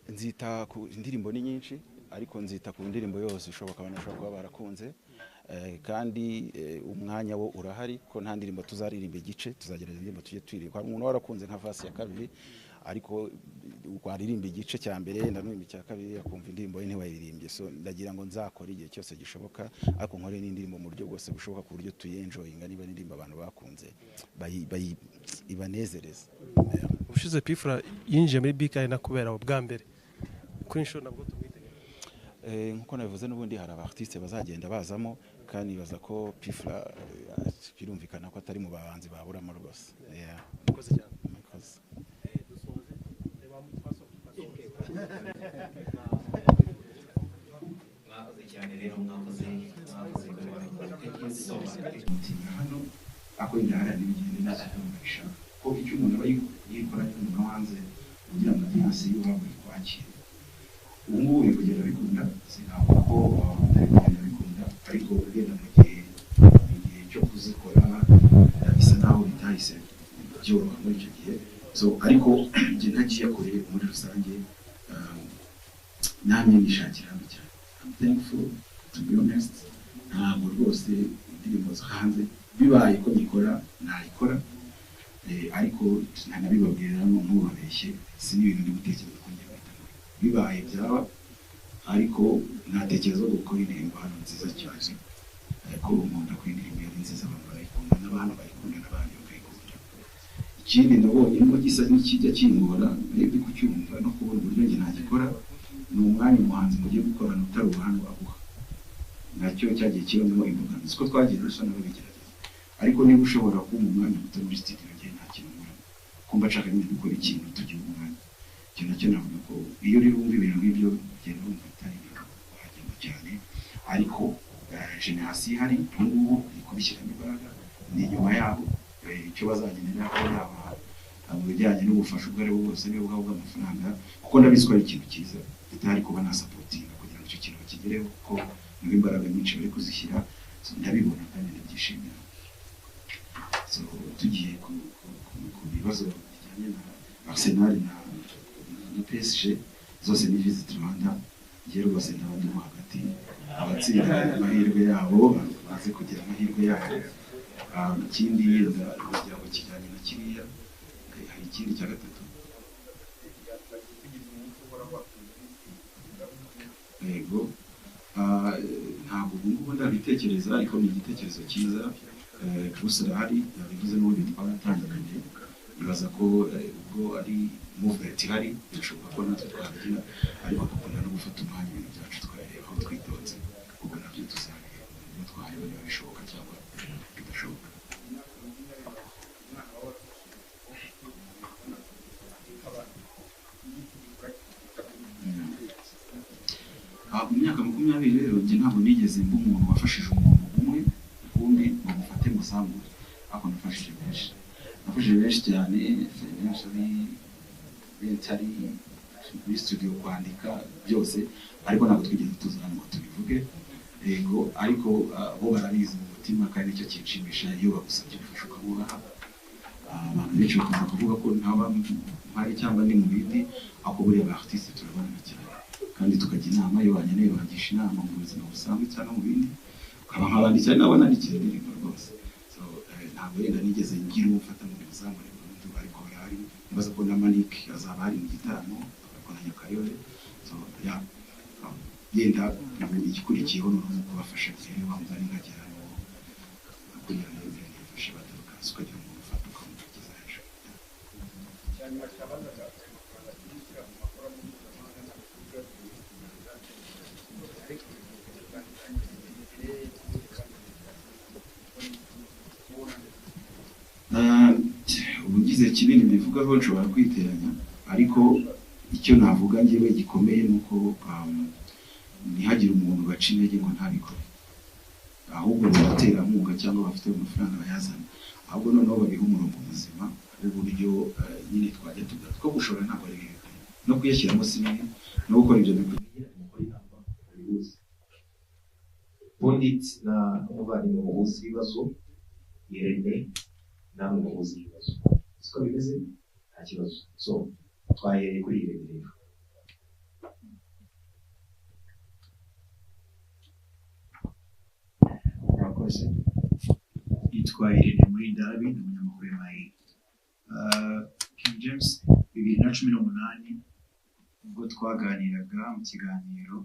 Nzita ku indirimbo ni nyinshi, ariko nzita ku ndirimbo yose ishoboka abantu bashobora kuba barakunze, kandi umwanya wo urahari ko nta ndirimbo tuzaririmba igice, tuzagerageza indirimbo tujye twiririmba. Hari umuntu warakunze nka verse ya kabiri, ariko waririmba igice cya mbere ndanumva icya kabiri akumva indirimbo ye ntiwayiririmbye. So ndagira ngo nzakora igihe cyose gishoboka, ariko nkore n'indirimbo mu buryo bwose bushoboka ku buryo tuyenjoyinga, niba indirimbo abantu bakunze ibanezereza. Ubushize Pfla yinjiye muri BK na kubera ubwa mbere kuri inshuro nabwo tumwitegereje. Nkuko nabivuze n'ubundi hari abartiste bazagenda bazamo, kandi nibaza ko Pfla birumvikana ko atari mu bahanzi baburamo rwose. Murakoze cyane. Murakoze. Mwakoze cyane rero, mwakoze mwakoze. Thank you so much. Hano ako indahara n'ibigende neza ko icyo umuntu aba yikora n'umuntu hanze kugira ngo audience y'iwabo ikwakire. Ubu ngubu biri kugenda bikunda, sinavuga ko bitari kugenda bikunda, ariko ugenda mu gihe cyo kuzikora bisa naho bitahise byoroha muri icyo gihe. So ariko njye ntagiye kure muri rusange, namwe nishakira hano cyane. I'm thankful to be honest, ntabwo rwose indirimbo zo hanze bibaye ko nyikora nayikora, ariko ntanabibabwira ntubabeshye, si n'ibintu ndi gutekereza ko ngiye guhita nkora. Bibaye byaba, ariko natekereza gukora indirimbo hano nziza cyane, ariko nkunda ko indirimbo yari nziza abantu barayikunda, n'abantu bayikunda n'abandi bakayikunda. Ikindi nabonye nubwo gisa n'ikijya kingora maybe kucyumva no kubona uburyo njye nagikora, ni umwanya umuhanzi mugiye gukorana utari ubuhanga aguha, nacyo cyagiye kibamo imbogamizi ko twagiye dusa n'ababigerageza. Ariko niba ushobora kumpa umwanya muto muri studio, njye nta kintu nkoramo, kumva nshaka nyine gukora ikintu tugira umwanya. Icyo nacyo navuga ko iyo uri wumva ibintu nk'ibyo ugenda wumva atari ibintu wagenda cyane, ariko generasiyo ihari ubu ngubu iri kubishyiramo imbaraga, ni inyuma yabo icyo bazagenera ko yaba mu bijyanye n'ubufasha ubwo ari bwo bwose, niba bwaba bw'amafaranga, kuko ndabizi ko ari ikintu cyiza bitari kuba nasapotinga kugira ngo icyo kintu bakigereho, kuko niba imbaraga nyinshi bari kuzishyira, ndabibona kandi ndabyishimira. So tugiye ku bibazo bijyanye na Arsenal na PSG, zose ni Visit Rwanda, njye rwose ndaba ndimo hagati, abatsinda amahirwe yabo baze kugira amahirwe yabo. Ikindi yenda kugira ngo kijyanye na kiriya, hari ikindi cya gatatu. Yego, ntabwo ubu ngubu ndabitekereza, ariko ni igitekerezo cyiza. Bruce arahari yabivuze n'ubundi twaratangiranye, nibaza ko ubwo ari movement ihari birashoboka ko natwe twabigira, ariko dukunda no gufata umwanya ibintu byacu tukareba aho twitonze, ubwo nabyo tuzabireba niba twareba niba bishoboka cyangwa bidashoboka. Mu myaka 20 rero njye ntabwo nigeze mba umuntu wafashije umuntu umwe rukumbi ngo mufate muzamure, ariko nafashije benshi, nafashije benshi cyane, financially, mentally, muri studio kwandika byose, ariko ntabwo twigeze tuza hano ngo tubivuge. Yego, ariko bo barabizi mu mutima, kandi nicyo kinshimisha iyo bagusabye ubufasha ukabubaha. Abantu benshi bakunda kuvuga ko ntaba mpari cyangwa ndi mu bindi, ariko buriya ba artiste turabonana cyane kandi tukajya inama. Iyo bankeneye bangisha inama mu buzima busanzwe cyangwa mu bindi, ukaba nkabandikira nabo nandikira indirimbo rwose. So ntabwo wenda nigeze ngira uwo mfata mu muzamure burundu, ariko barahari. Nibaza ko na Manik azaba ari mu gitaramo, ariko na Nyakayore. So yeah, yenda igikurikiyeho noneho ni ukubafasha rero wa mugani nkagera hano kuriya nifashe baturuka, ukagira umuntu ufata ukamugeza hejuru. Ubu ngize kinini mbivugaho nshobora kwiteranya, ariko icyo navuga njyewe gikomeye ni uko ntihagire umuntu baca intege ngo ntabikore, ahubwo abaterankunga cyangwa bafite amafaranga bayazana, ahubwo noneho babihe umurongo muzima w'uburyo nyine twajya tuga two gushora. Ntabwo ari bibi, no kuyashyiramo si bibi, no gukora ibyo bikwiye. Pundit na umuvandimwe muhuza ibibazo, Irene namwe muhuza ibibazo, siko bimeze? Nta kibazo. So twahereye kuri Irene rero. Murakoze. Yitwa Irene Murindahabi, ni umunyamakuru wa MIE. King James, 2018 ubwo twaganiraga mu kiganiro,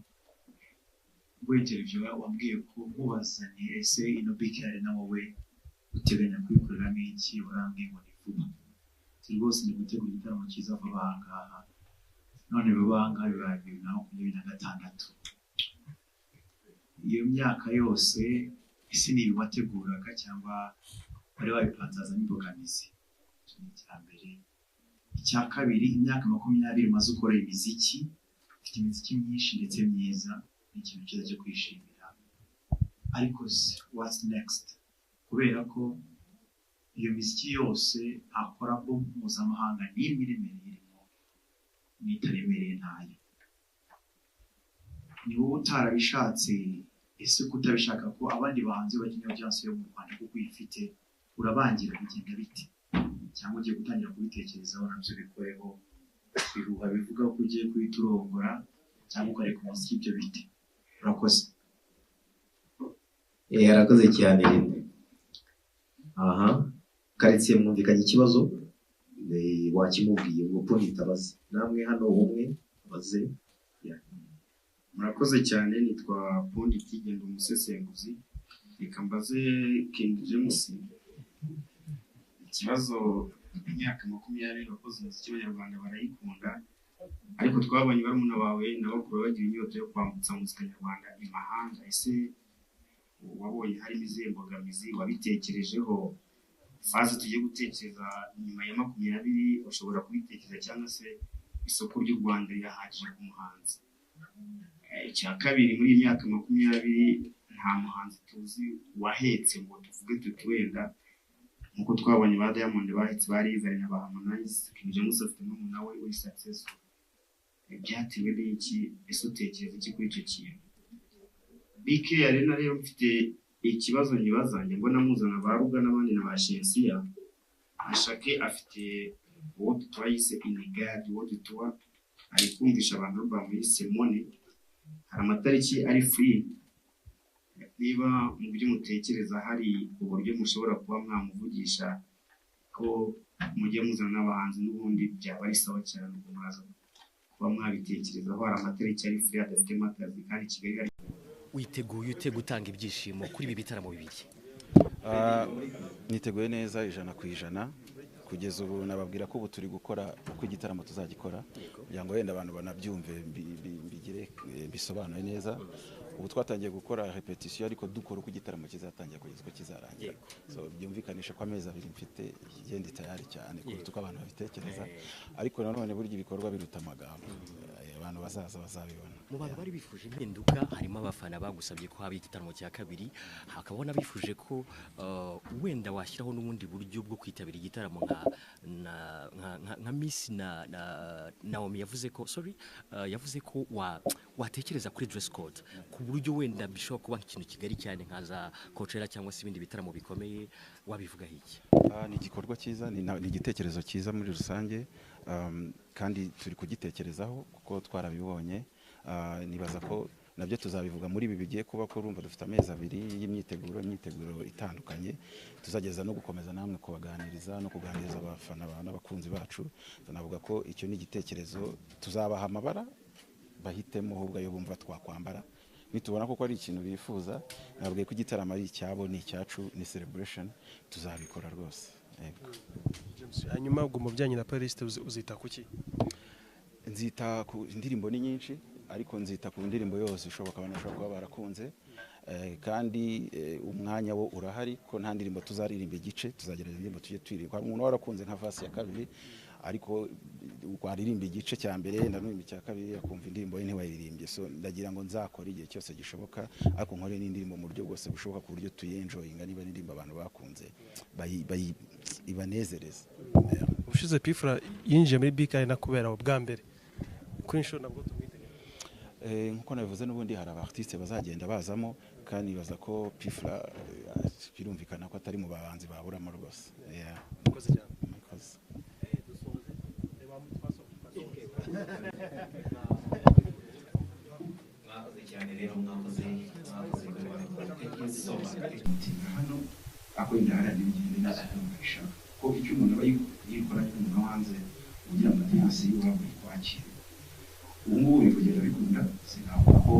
ubwo interview, wambwiye ko nkubaza nti: "Ese ino BK Arena wowe uteganya kuyikoreramo iki?" Warambwiye ngo ni vuba. Ati: "Rwose ni gutegura igitaramo cyiza vuba aha ngaha." None vuba aha ngaha bibaye 2026. Iyo myaka yose ese ni ibi wateguraga cyangwa wari wabipanze hazamo imbogamizi? Icyo ni icya mbere. Icya kabiri, imyaka 20 umaze ukora imiziki, ufite imiziki myinshi ndetse myiza, ni ikintu cyiza cyo kwishimira, ariko se what's next? Kubera ko iyo miziki yose nta collabo mpuzamahanga n'imwe iremereye irimo, n'itaremereye ntayo. Ni wowe utarabishatse? Ese kutabishaka ko abandi bahanzi bakina audience yo mu Rwanda kuko uyifite urabangira, bigenda bite? Cyangwa ugiye gutangira kubitekerezaho nabyo bikoreho? Ibihuha bivuga ko ugiye guhita urongora cyangwa ukareka umuziki, ibyo bite? Urakoze. Arakoze cyane Irene. Aha karitsiye mwumvikanye ikibazo, wakimubwiye ubwo. Pundit abaze namwe hano, umwe abaze. Murakoze cyane. Nitwa Pundit, genda umusesenguzi. Reka mbaze King James ikibazo. Imyaka 20 wakoze umuziki, w'Abanyarwanda barayikunda, ariko twabonye barumuna bawe na bakuru bagira inyota yo kwambutsa muzika nyarwanda imahanga. Ese wabonye harimo izihe mbogamizi? Wabitekerejeho? Phase tugiye gutekereza nyuma ya 20 ushobora kubitekereza, cyangwa se isoko ry'u Rwanda rirahagije ku muhanzi? Icya kabiri, muri iyi myaka 20 nta muhanzi tuzi wahetse ngo tuvuge tuti wenda nkuko twabonye ba Diamond bahetse ba Rayvanny na ba Harmonize. King James afite murumuna we uri successful. Byatewe n'iki? Ese utekereza iki kuri icyo kintu? BK Arena rero, mfite ikibazo nyibaza. Njye mbona muzana ba Ruga n'abandi na ba Shensiya. Ashake afite World Tour yise Inigad World Tour, ari kumvisha abantu album yise Money. Hari amatariki ari free. Niba mu byo mutekereza hari uburyo mushobora kuba mwamuvugisha ko mujya muzana n'abahanzi n'ubundi, byaba ari sawa cyane. Ubwo muraza kuba mwabitekerezaho. Hari amatariki ari free adafitemo akazi, kandi Kigali hari Witeguye ute gutanga ibyishimo kuri ibi bitaramo bibiri? Niteguye neza 100%. Kugeza ubu nababwira ko ubu turi gukora uko igitaramo tuzagikora, kugira ngo wenda abantu banabyumve, mbigire bisobanuye neza. Ubu twatangiye gukora repetition, ariko dukora uko igitaramo kizatangira kugeza uko kizarangira. So byumvikanisha ko amezi 2 mfite igenda tayari cyane kuruta uko abantu babitekereza, ariko nanone burya ibikorwa biruta amagambo. Abantu bazaza bazabibona. Mu bantu bari bifuje impinduka harimo abafana bagusabye ko haba igitaramo cya kabiri, hakaba n'abifuje ko wenda washyiraho n'ubundi buryo bwo kwitabira igitaramo nka Miss na Naomi yavuze ko yavuze ko watekereza kuri dress code ku buryo wenda bishobora kuba ikintu kigari cyane nka za Coachella cyangwa se ibindi bitaramo bikomeye. Wabivuga iki? Ni igikorwa cyiza, ni igitekerezo cyiza muri rusange, kandi turi kugitekerezaho kuko twarabibonye. Nibaza ko nabyo tuzabivuga muri ibi bigiye kuba, ko urumva dufite amezi 2 y'imyiteguro, imyiteguro itandukanye tuzageza no gukomeza namwe kubaganiriza no kuganiriza abafana n'abakunzi bacu. Tunavuga ko icyo ni igitekerezo, tuzabaha amabara bahitemo ahubwo ayo bumva twakwambara nitubona koko ari ikintu bifuza. Nabwiye ko igitaramo ari icyabo, ni icyacu, ni celebration, tuzabikora rwose. Yego. James, hanyuma ubwo mu bijyanye na playlist uzita kuki? Nzita ku indirimbo ni nyinshi, ariko nzita ku ndirimbo yose ishoboka abantu bashobora kuba barakunze, kandi umwanya wo urahari ko nta ndirimbo tuzaririmba igice, tuzagerageza indirimbo tujye twiririmba. Hari umuntu warakunze nka verse ya 2, ariko waririmba igice cya mbere ndanumva icya 2 akumva indirimbo ye ntiwayiririmbye. So ndagira ngo nzakora igihe cyose gishoboka, ariko nkore n'indirimbo mu buryo bwose bushoboka ku buryo tuyenjoyinga, niba indirimbo abantu bakunze ibanezereza. Ubushize Pfla yinjiye muri BK na kubera ubwa mbere kuri inshuro nabwo tumwitegereje. Nkuko nabivuze n'ubundi hari abartiste bazagenda bazamo, kandi baza ko Pfla birumvikana ko atari mu bahanzi baburamo rwose. Murakoze cyane. Murakoze. Mwakoze cyane rero, mwakoze thank you so much. Hano ako indahara n'ibigende neza ko icyo umuntu aba yikora n'umuntu wo hanze kugira ngo audience y'iwabo ikwakire. Ubu ngubu biri kugenda bikunda, sinavuga ko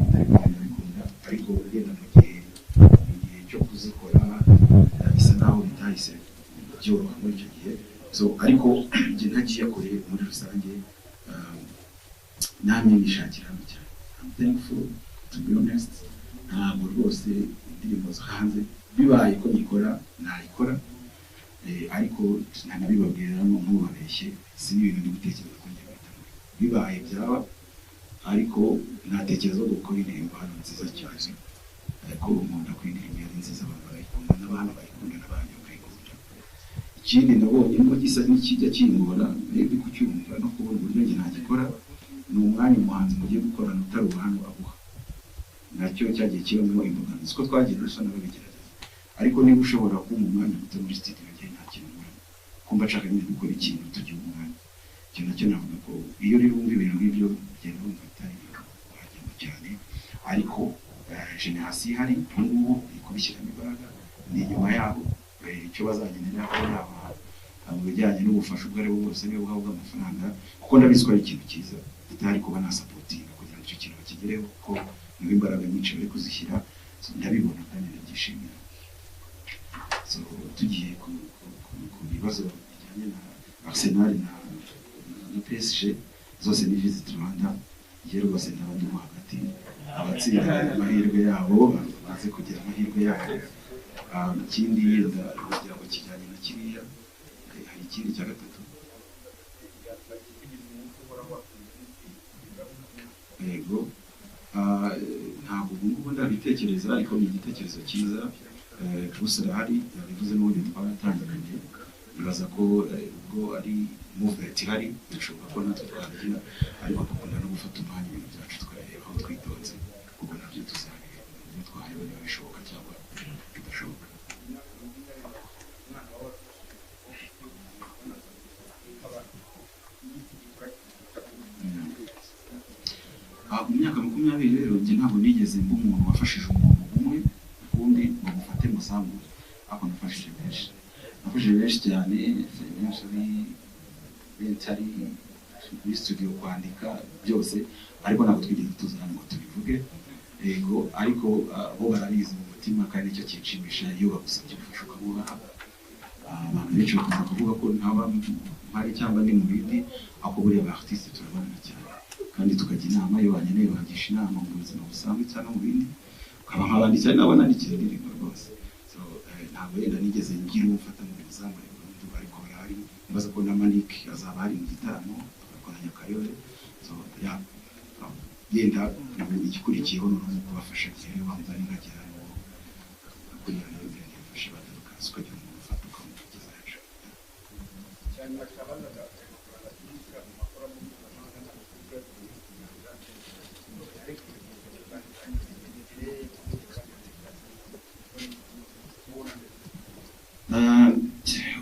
bitari kugenda bikunda, ariko ugenda mu gihe cyo kuzikora bisa naho bitahise byoroha muri icyo gihe. So ariko njye ntagiye kure muri rusange, namwe nishakira hano cyane. I'm thankful to be honest, ntabwo rwose indirimbo zo hanze bibaye ko nyikora nayikora, ariko ntanabibabwira nk'ubabeshye, si n'ibintu ndi gutekereza ko ngiye guhitamo. Bibaye byaba, ariko natekereza gukora indirimbo hano nziza cyane, ariko nkunda ko indirimbo ari nziza abantu barayikunda, n'abantu bayikunda n'abandi bakayikunda. Ikindi nabonye nubwo gisa n'ikijya kingora maybe kucyumva no kubona uburyo njye nagikora, ni umwanya umuhanzi mugiye gukorana utari uwa hano aguha, nacyo cyagiye kibamo imbogamizi ko twagiye dusa n'ababigerageza. Ariko niba ushobora kumpa umwanya muto muri studio njye nta kintu nkora, kumva nshaka nyine gukora ikintu tugihe umwanya. Icyo nacyo navuga ko iyo rero wumva ibintu nk'ibyo ugenda wumva bitari ibintu wajyamo cyane, ariko generasiyo ihari ubu ngubu iri kubishyiramo imbaraga, ni inyuma yabo icyo bazageneraho yaba mu bijyanye n'ubufasha ubwo ari bwo bwose, niba bwaba bw'amafaranga, kuko ndabizi ko ari ikintu cyiza tutari kuba nasapotinga kugira ngo icyo kintu bakigereho, kuko niho imbaraga nyinshi bari kuzishyira. Ndabibona kandi ndabyishimira. So tugiye ku bibazo bijyanye na Arsenal na PSG, zose ni Visit Rwanda. Njye rwose ndaba ndimo hagati, abatsinda amahirwe yabo baze kugira amahirwe yabo. Ikindi yenda kugira ngo kijyanye na kiriya, hari ikindi cya 3. Yego, ntabwo ubu ngubu ndabitekereza, ariko ni igitekerezo cyiza. Bruce arahari yabivuze n'ubundi twaratangiranye, nibaza ko ubwo ari movement ihari birashoboka ko natwe twabigira, ariko dukunda no gufata umwanya ibintu byacu tukareba aho twitonze, kuko nabyo tuzabireba ibyo twareba niba bishoboka cyangwa bidashoboka. Mu myaka 20 rero njye ntabwo nigeze mba umuntu wafashije umuntu umwe ukundi ngo mufate muzamure, ariko nafashije benshi, nafashije benshi cyane, benshi ari muri studio kwandika byose, ariko ntabwo twigeze tuza hano ngo tubivuge. Yego, ariko bo barabizi mu mutima, kandi nicyo kinshimisha iyo bagusabye ubufasha ukabubaha. Abantu benshi bakunda kuvuga ko ntaba mpari cyangwa ndi mu bindi, ariko buriya ba artiste turabana cyane kandi tukajya inama, iyo bankeneye bagisha inama mu buzima busanzwe cyangwa mu bindi, ukaba nkabandikira nabo nandikira indirimbo rwose. So ntabwo yenda nigeze ngira uwo mfata mu muzamure burundu, ariko barahari. Nibaza ko na Manik azaba ari mu gitaramo, tugakora Nyakayore. So yeah. Yenda ubu igikurikiyeho noneho ni ukubafasha njyewe wamuzanye nkagera hano kuriya nawe birafasha badaruka ukagira umuntu ufata ukamugeza hejuru.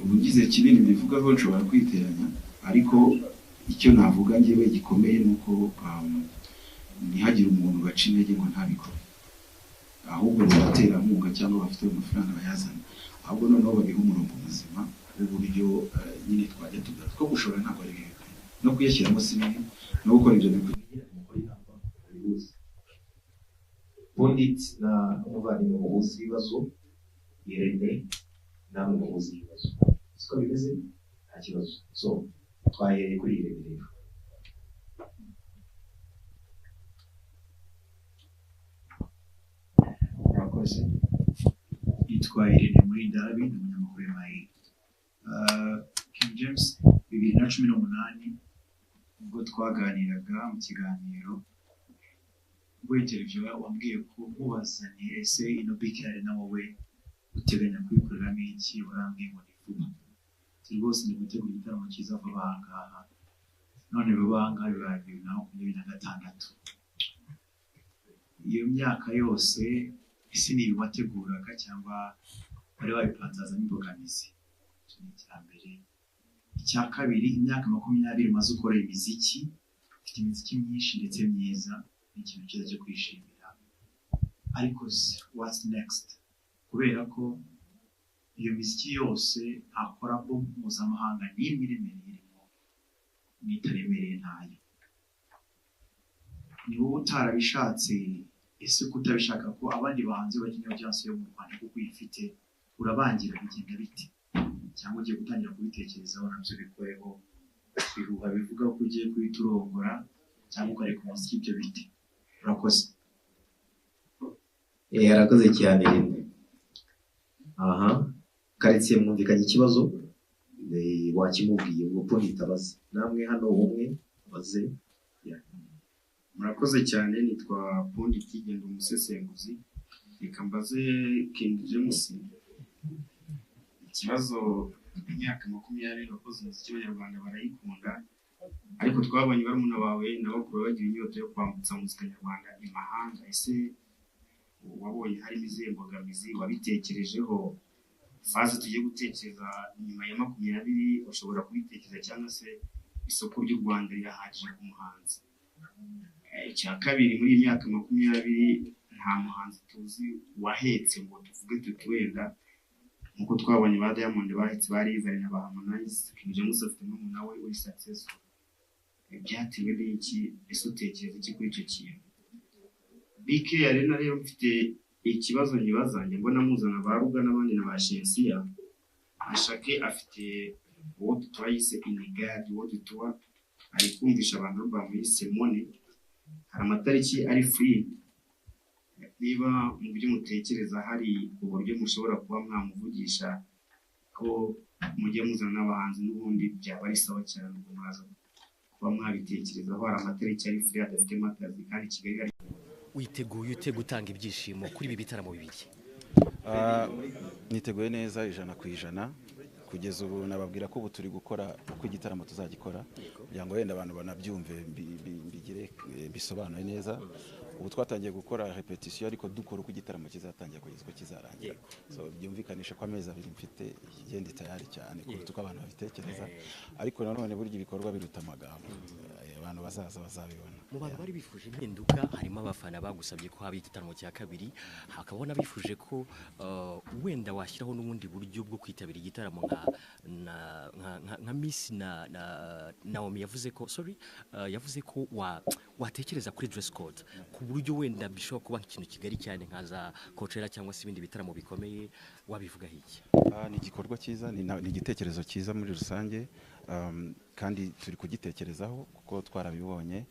Ubu ngize kinini mbivugaho nshobora kwiteranya, ariko icyo navuga njyewe gikomeye ni uko ntihagire umuntu baca intege ngo ntabikore, ahubwo mu baterankunga cyangwa bafite amafaranga bayazana, ahubwo noneho babiha umurongo muzima w'uburyo nyine twajya tugana two gushora ntabwo ari bibi, no kuyashyiramo si bibi, no gukora ibyo bikwiye. Pundit na umuvandimwe muhuza ibibazo, Irene namwe muhuza ibibazo, siko bimeze? Nta kibazo. So twahereye kuri Irene rero. Murakoze. Yitwa Irene Murindahabi, ni umunyamakuru wa MIE. King James, 2018 ubwo twaganiraga mu kiganiro, ubwo interview wambwiye ko nkubazanye ese ino BK Arena wowe uteganya kuyikoreramo iki, warambwiye ngo ni vuba. Ati rwose ndi gutegura igitaramo cyiza vuba aha ngaha, none vuba aha ngaha bibaye 2026. Iyo myaka yose ese ni wateguraga cyangwa wari wabipanze hazamo imbogamizi? Icyo ni icya mbere. Icya kabiri, imyaka 20 umaze ukora imiziki, ufite imiziki myinshi ndetse myiza, ni ikintu cyiza cyo kwishimira, ariko what's next? Kubera ko iyo miziki yose nta collabo mpuzamahanga n'imwe iremereye irimo, n'itaremereye ntayo. Ni wowe utarabishatse, ese ko utabishaka ko abandi bahanzi bakeneye audience yo mu Rwanda kuko uyifite, urabangira bigenda bite? Cyangwa ugiye gutangira kubitekerezaho nabyo bikoreho, bihuha bivuga ko ugiye guhita urongora cyangwa ukareka umuziki, ibyo bite? Urakoze. Arakoze cyane Irene. Aha karitsiye mwumvikanye ikibazo, wakimubwiye ubwo Pundit abaze, namwe hano umwe abaze. Murakoze cyane, nitwa Pundit genda umusesenguzi. Reka mbaze King James ikibazo. Imyaka 20 wakoze umuziki w'Abanyarwanda barayikunda, ariko twabonye barumuna bawe na bakuru bagira inyota yo kwambutsa muzika nyarwanda imahanga. Ese wabonye harimo izihe mbogamizi? Wabitekerejeho? Phase tugiye gutekereza nyuma ya 20 ushobora kubitekereza, cyangwa se isoko ry'u Rwanda rirahagije ku muhanzi? Icya kabiri, muri iyi myaka 20 nta muhanzi tuzi wahetse ngo tuvuge tuti wenda nkuko twabonye ba Diamond bahetse ba Rayvanny na ba Harmonize, King James afite murumuna we uri successful. Byatewe n'iki? Ese utekereza iki kuri icyo kintu? BK Arena rero mfite ikibazo nyibaza, njye mbona muzana ba Ruga n'abandi na ba Shensiya. Ashake afite uwo tuba yise Inigadi, uwo tuba ari kumvisha abantu album yise Money, hari amatariki ari free. Niba mu byo mutekereza hari uburyo mushobora kuba mwamuvugisha ko mujye muzana n'abahanzi n'ubundi byaba ari sawa cyane, ubwo muraza kuba mwabitekerezaho. Hari amatariki ari free adafitemo akazi kandi Kigali hari. Witeguye ute gutanga ibyishimo kuri ibi bitaramo bibiri? Niteguye neza 100%. Kugeza ubu nababwira ko ubu turi gukora uko igitaramo tuzagikora, kugira ngo wenda abantu banabyumve mbigire bisobanuye neza. Ubu twatangiye gukora repetition, ariko dukora uko igitaramo kizatangira kugeza uko kizarangira. So byumvikanisha ko amezi 2 mfite igenda tayari cyane kuruta uko abantu babitekereza, ariko nanone burya ibikorwa biruta amagambo, abantu bazaza bazabibona. Mu bantu bari bifuje impinduka harimo abafana bagusabye ko haba igitaramo cya kabiri, hakaba n'abifuje ko wenda washyiraho n'ubundi buryo bwo kwitabira igitaramo nka Miss na Naomi yavuze ko yavuze ko watekereza kuri dress code ku buryo wenda bishobora kuba ikintu kigari cyane nka za Coachella cyangwa se ibindi bitaramo bikomeye. Wabivuga iki? Ni igikorwa cyiza, ni igitekerezo cyiza muri rusange, kandi turi kugitekerezaho kuko twarabibonye.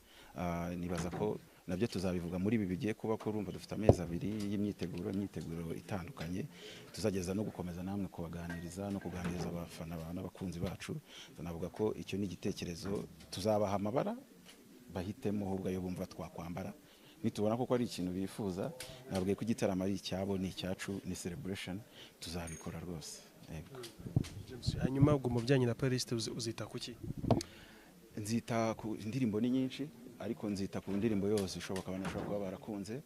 Nibaza ko nabyo tuzabivuga muri ibi bigiye kuba, ko urumva dufite amezi 2 y'imyiteguro, imyiteguro itandukanye tuzageza no gukomeza namwe kubaganiriza no kuganiriza abafana n'abakunzi bacu. Tunavuga ko icyo ni igitekerezo, tuzabaha amabara Bahitemo ahubwo ayo bumva twakwambara, nitubona koko ari ikintu bifuza. Nabwiye ko igitaramo ari icyabo, ni icyacu, ni celebration, tuzabikora rwose. Yego. James, hanyuma ubwo mu bijyanye na playlist uzita kuki? Nzita ku indirimbo, ni nyinshi, ariko nzita ku ndirimbo yose ishoboka abantu bashobora kuba barakunze.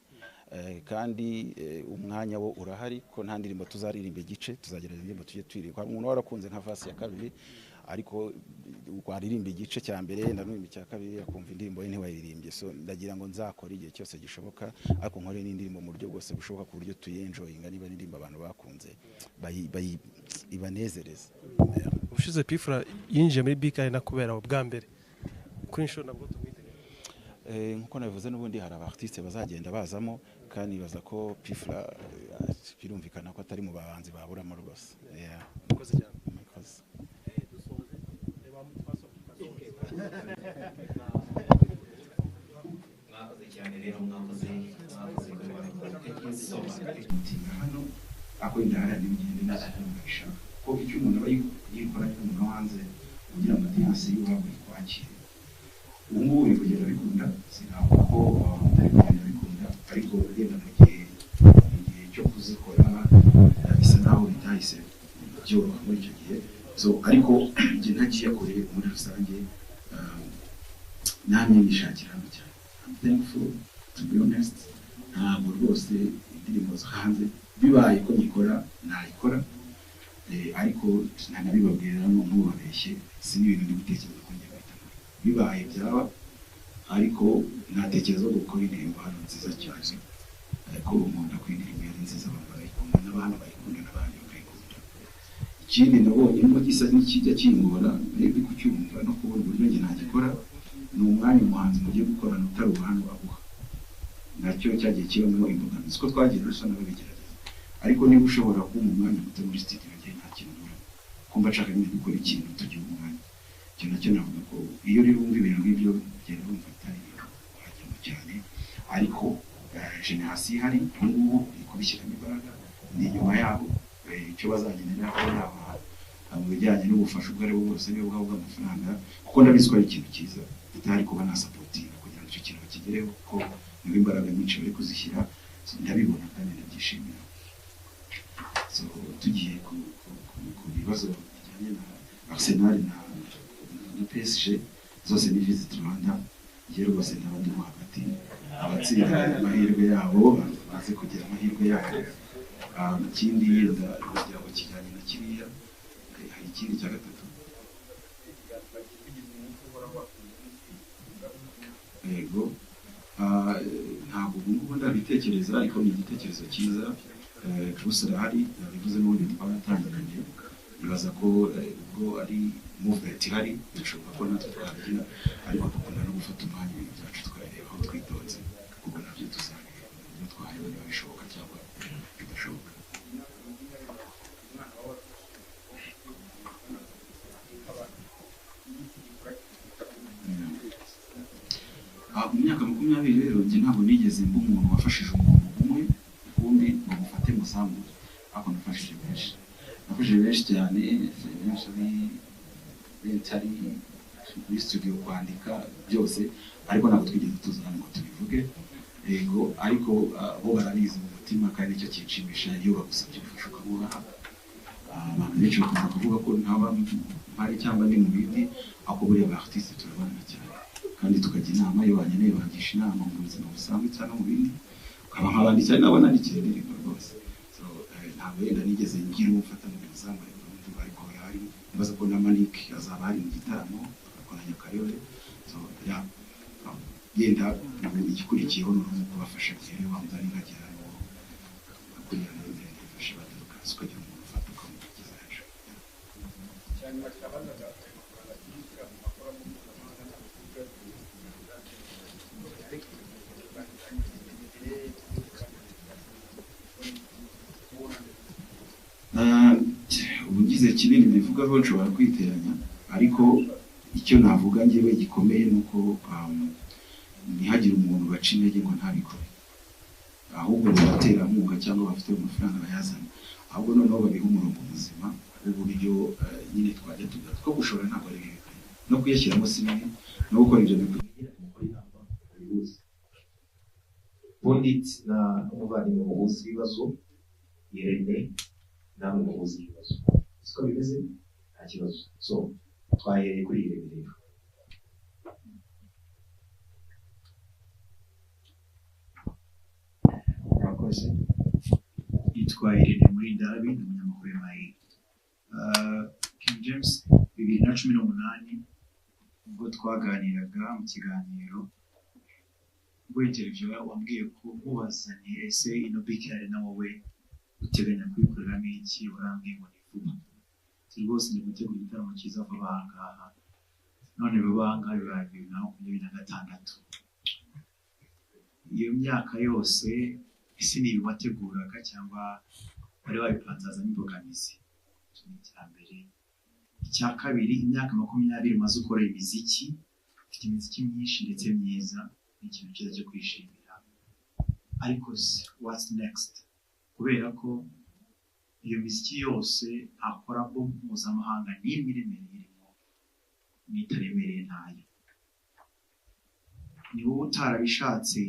Kandi umwanya wo urahari ko nta ndirimbo tuzaririmba igice, tuzagerageza indirimbo tujye tuyiririmba. Hari umuntu warakunze nka verse ya kabiri, ariko waririmba igice cya mbere, ndanuririmba icya kabiri, akumva indirimbo ye ntiwayiririmbye. So ndagira ngo nzakore igihe cyose gishoboka, ariko nkore n'indirimbo mu buryo bwose bushoboka ku buryo tuyenjoyinga, niba indirimbo abantu bakunze ibanezereze. Ubushize P Fla yinjiye muri BK Arena kubera bwa mbere, kuri inshuro nabwo tumwitege? Nkuko nabivuze n'ubundi, hari aba artiste bazagenda bazamo, kandi nibaza ko P Fla birumvikana ko atari mu bahanzi baburamo rwose. Yeah. Murakoze cyane. Murakoze. Mwakoze cyane rero, mwakoze, mwakoze. Thank you so much. Hano ako indahara n'ibigende neza kumvisha ko icyo umuntu aba yikora n'umuntu wo hanze kugira ngo audience y'iwabo ikwakire. Ubu ngubu biri kugenda bikunda, sinavuga ko bitari kugenda bikunda, ariko wenda mu gihe cyo kuzikora bisa naho bitahise byoroha muri icyo gihe. So ariko njye ntagiye kure, muri rusange namwe nishakira hano cyane. I'm thankful, to be honest. Ntabwo rwose indirimbo zo hanze bibaye ko nyikora nayikora, ariko ntanabibabwira ntubabeshye, si n'ibintu ndi gutekereza ko ngiye guhita nkora. Bibaye byaba, ariko natekereza gukora indirimbo hano nziza cyane, ariko nkunda ko indirimbo yari nziza abantu barayikunda, n'abandi bayikunda, n'abandi bakayikunda. Ikindi nabonye nubwo gisa n'ikijya kingora maybe kucyumva no kubona uburyo njye nagikora, ni umwanya umuhanzi mugiye gukorana utari uwa hano aguha, nacyo cyagiye kibamo imbogamizi ko twagiye dusa n'ababigerageza. Ariko niba ushobora kumpa umwanya muto muri studio, njye nta kintu nkora, kumva nshaka nyine gukora ikintu tugihe umwanya. Icyo nacyo navuga ko iyo rero wumva ibintu nk'ibyo ugenda wumva atari ibintu wajyamo cyane, ariko génération ihari ubu ngubu iri kubishyiramo imbaraga, ni inyuma yabo. Icyo bazagenera ko yaba mu bijyanye n'ubufasha ubwo ari bwo bwose, niba bwaba bw'amafaranga, kuko ndabizi ko ari ikintu cyiza bitari kuba nasupportinga kugira ngo icyo kintu bakigereho, kuko niho imbaraga nyinshi bari kuzishyira. So, ndabibona kandi ndabyishimira. So tugiye ku bibazo bijyanye na Arsenal na PSG, zose ni Visit Rwanda. Njye rwose ndaba ndimo hagati, abatsinda amahirwe yabo baze kugira amahirwe yabo. Ikindi yenda kugira ngo kijyanye na kiriya, hari ikindi cya gatatu. Yego. Ntabwo ubu ngubu ndabitekereza, ariko ni igitekerezo cyiza. Bruce arahari yabivuze, n'ubundi twaratangiranye. Nibaza ko ubwo ari movement ihari, birashoboka ko natwe twabigira, ariko dukunda no gufata umwanya ibintu byacu tukabirebaho twitonze, kuko nabyo tuzabireba uburyo twareba niba bishoboka cyangwa bidashoboka. Mu myaka 20 rero, njye ntabwo nigeze mba umuntu wafashije umuntu umwe rukumbi ngo mufate muzamure, ariko nafashije benshi, nafashije benshi cyane, benshi ari benshi ari muri studio kwandika byose, ariko ntabwo twigeze tuza hano ngo tubivuge. Yego, ariko bo barabizi mu mutima, kandi nicyo kinshimisha iyo bagusabye ubufasha ukabubaha. Abantu benshi bakunda kuvuga ko ntaba mpari cyangwa ndi mu bindi, ariko buriya ba artiste turabana cyane kandi tukajya inama. Iyo bankeneye bangisha inama mu buzima busanzwe cyangwa mu bindi, ukaba nkabandikira, nabo nandikiye indirimbo rwose. So ntabwo yenda nigeze ngira uwo mfata ngo muzamure burundu, ariko barahari. Nibaza ko na Manik azaba ari mu gitaramo, tugakora Nyakayobe. So yeah, yenda ubu igikurikiyeho ni ukubafasha rero wa mugani nkagera kuriya nayo ndende ifasha baturuka, ukagira umuntu ufata ukamugeza hejuru. Cyanyuma cyabazaga ayo mafaranga yishyura mu makora mpuzamahanga ntabwo kuvuga ariko Ubu ngize kinini mbivugaho nshobora kwiteranya, ariko icyo navuga njyewe gikomeye ni uko ntihagire umuntu baca intege ngo ntabikore, ahubwo mu baterankunga cyangwa bafite amafaranga bayazana, ahubwo noneho babihe umurongo muzima w'uburyo nyine twajya tugura, two gushora ntabwo ari bibi, no kuyashyiramo si bibi, no gukora ibyo bikwiye. tubihuze. Pundit na umuvandimwe muhuza ibibazo, Irene namwe muhuza ibibazo, siko bimeze? Nta kibazo. So twahereye kuri Irene rero. Murakoze. Yitwa Irene Murindahabi, ni umunyamakuru wa MIE. King James, 2018 ubwo twaganiraga mu kiganiro, ubwo interview wambwiye ko nkubaza nti ese ino BK Arena wowe uteganya kuyikoreramo iki, warambwiye ngo ni vuba. Ati rwose ndi gutegura igitaramo cyiza vuba aha ngaha, none vuba aha ngaha bibaye 2026. Iyo myaka yose ese ni ibi wateguraga cyangwa wari wabipanze hazamo imbogamizi? Icyo ni icya mbere. Icya kabiri, imyaka 20 umaze ukora imiziki, ufite imiziki myinshi ndetse myiza, ni ikintu cyiza cyo kwishimira, ariko se what's next? Kubera ko iyo miziki yose nta collabo mpuzamahanga n'imwe iremereye irimo, n'itaremereye ntayo. Ni wowe utarabishatse,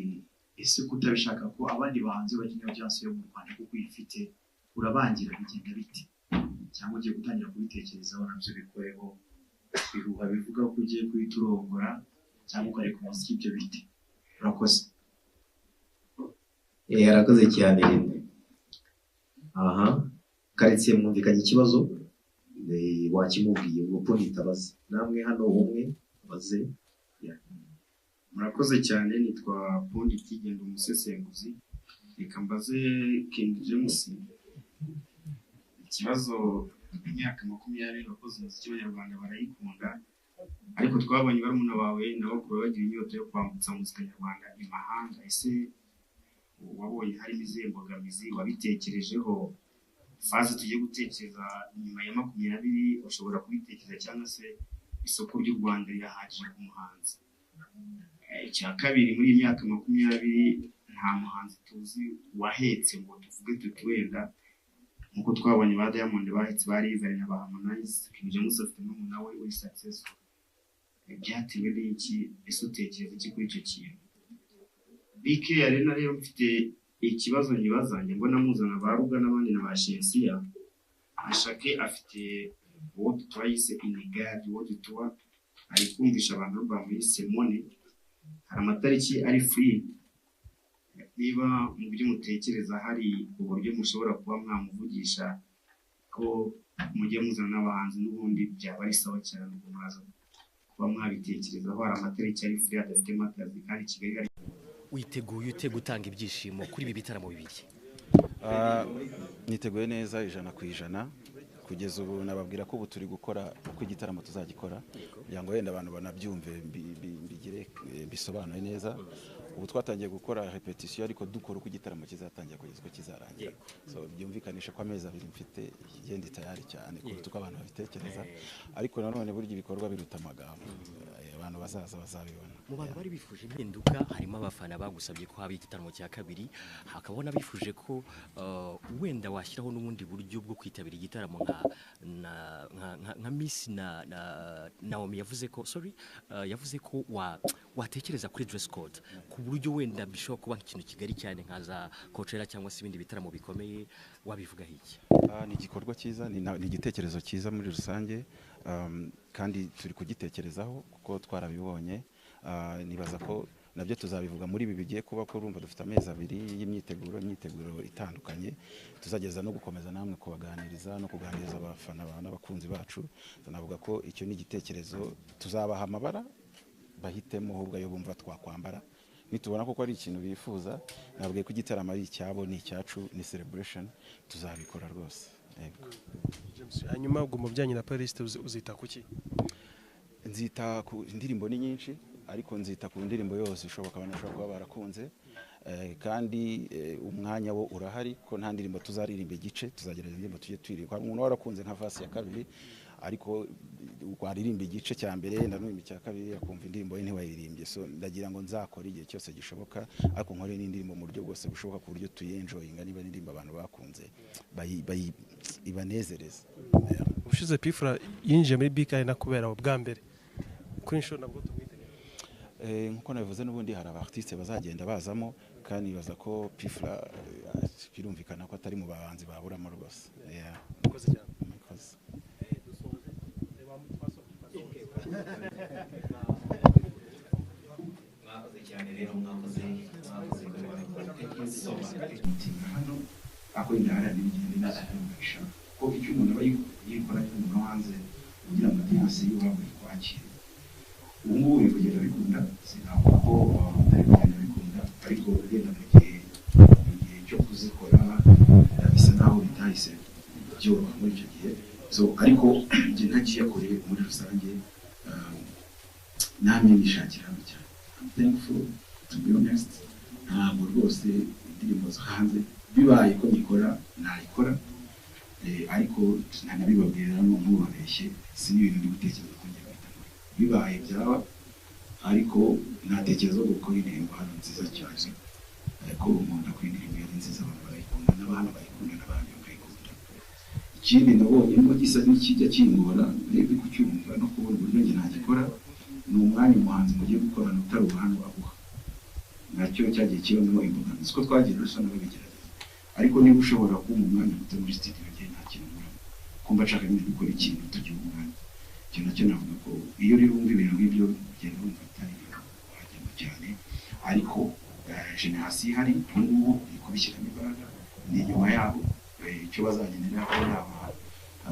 ese ko utabishaka ko abandi bahanzi bakeneye audience yo mu Rwanda kuko uyifite, urabangira bigenda bite? Cyangwa ugiye gutangira kubitekerezaho nabyo bikoreho? Ibihuha bivuga ko ugiye guhita urongora cyangwa ukareka umuziki, ibyo bite? Urakoze. Arakoze cyane Irene. Aha karitsiye mwumvikanye ikibazo, wakimubwiye ubwo Pundit abaze namwe hano umwe abaze. Murakoze cyane. Nitwa Pundit, genda umusesenguzi. Reka mbaze King James ikibazo. Imyaka 20 wakoze umuziki, abanyarwanda barayikunda, ariko twabonye barumuna bawe na bakuru bagira inyota yo kwambutsa muzika nyarwanda imahanga. Ese wabonye harimo izihe mbogamizi? Wabitekerejeho? Phase tugiye gutekereza nyuma ya 20 ushobora kubitekereza, cyangwa se isoko ry'u Rwanda rirahagije ku muhanzi? Icya kabiri, muri iyi myaka 20 nta muhanzi tuzi wahetse ngo tuvuge tuti wenda nkuko twabonye ba Diamond bahetse ba Rayvanny na ba Harmonize, King James afite murumuna we uri successful. Byatewe n'iki? Ese utekereza iki kuri icyo kintu? BK Arena rero mfite ikibazo nyibaza, njye mbona muzana ba Ruga n'abandi na ba Shensiya. Ashake afite world tour yise Inigadi world tour, ari kumvisha abantu bamwise Money, hari amatariki ari free. Niba mu byo mutekereza hari uburyo mushobora kuba mwamuvugisha ko mujye muzana n'abahanzi n'ubundi byaba ari sawa cyane, ubwo muraza kuba mwabitekerezaho. Hari amatariki ari free adafitemo akazi kandi Kigali hari. Witeguye ute gutanga ibyishimo kuri ibi bitaramo bibiri? Niteguye neza 100%. Kugeza ubu nababwira ko ubu turi gukora uko igitaramo tuzagikora, kugira ngo wenda abantu banabyumve, mbigire bisobanuye neza. Ubu twatangiye gukora repetition, ariko dukora uko igitaramo kizatangira kugeza uko kizarangira. So byumvikanisha ko amezi 2 mfite igenda tayari cyane kuruta uko abantu babitekereza, ariko nanone burya ibikorwa biruta amagambo. Abantu bazaza bazabibona. Mu bantu bari bifuje impinduka harimo abafana bagusabye ko haba igitaramo cya kabiri, hakaba n'abifuje ko wenda washyiraho n'ubundi buryo bwo kwitabira igitaramo nka Miss na Naomi yavuze ko sorry, yavuze ko watekereza kuri dress code ku buryo wenda bishobora kuba ikintu kigari cyane nka za Coachella cyangwa se ibindi bitaramo bikomeye. Wabivuga iki? Ni igikorwa cyiza, ni igitekerezo cyiza muri rusange, kandi turi kugitekerezaho kuko twarabibonye. Nibaza ko nabyo tuzabivuga muri ibi bigiye kuba, ko urumva dufite amezi 2 y'imyiteguro, imyiteguro itandukanye tuzageza no gukomeza namwe kubaganiriza no kuganiriza abafana n'abakunzi bacu. Tunavuga ko icyo ni igitekerezo, tuzabaha amabara bahitemo ahubwo ayo bumva twakwambara nitubona koko ari ikintu bifuza. Nabwiye ko igitaramo ari icyabo, ni icyacu, ni celebration, tuzabikora rwose. Yego. Hanyuma ubwo mu bijyanye na playlist uzita kuki? Nzita ku indirimbo ni nyinshi, ariko nzita ku ndirimbo yose ishoboka abantu bashobora kuba barakunze, kandi umwanya wo urahari ko nta ndirimbo tuzaririmba igice, tuzagerageza indirimbo tujye twiririmba. Hari umuntu warakunze nka verse ya kabiri, ariko waririmba igice cya mbere ndanumva icya kabiri akumva indirimbo ye ntiwayiririmbye. So ndagira ngo nzakora igihe cyose gishoboka, ariko nkore n'indirimbo mu buryo bwose bushoboka ku buryo tuyenjoyinga, niba indirimbo abantu bakunze ibanezereza. Ubushize Pfla yinjiye muri BK Arena kubera ubwa mbere, kuri inshuro nabwo tumwitegereje. Nkuko nabivuze n'ubundi hari abartiste bazagenda bazamo, kandi nibaza ko P Fla birumvikana ko atari mu bahanzi baburamo rwose. Yeah. Murakoze cyane. Murakoze. Mwakoze cyane rero, mwakoze, mwakoze. Thank you so much. Hano ako indahara n'ibigenda nasubirisha ko icyo umuntu aba yikora n'umuntu wo hanze kugira ngo audience y'iwabo ikwakire. Ubu ngubu biri kugenda bikunda, sinavuga ko bitari kugenda bikunda, ariko ugenda mu gihe cyo kuzikora bisa naho bitahise byoroha muri icyo gihe. So ariko njye ntagiye kure, muri rusange namwe nishakira hano cyane. I'm thankful, to be honest. Ntabwo rwose indirimbo zo hanze bibaye ko nyikora nayikora, ariko ntanabibabwira ntubabeshye, si n'ibintu ndi gutekereza ko ngiye guhita nkora. Bibaye byaba, ariko natekereza ko gukora indirimbo hano nziza cyane, ariko nkunda ko indirimbo yari nziza abantu barayikunda, n'abahano bayikunda n'abandi bakayikunda. Ikindi nabonyemo gisa n'ikijya kingora maybe kucyumva no kubona uburyo njye nagikora ni umwanya umuhanzi mugiye gukorana utari ubuhano aguha, nacyo cyagiye kibamo imbogamizi ko twagiye dusa n'ababigerageza. Ariko niba ushobora kumpa umwanya muto muri studio, njye nta kintu nkuramo, kumva nshaka nyine gukora ikintu tugihe umwanya. Icyo nacyo navuga ko iyo rero wumva ibintu nk'ibyo ugenda wumva atari ibintu wajyamo cyane, ariko génération ihari ubu ngubu iri kubishyiramo imbaraga, ni inyuma yabo icyo bazagenera yaba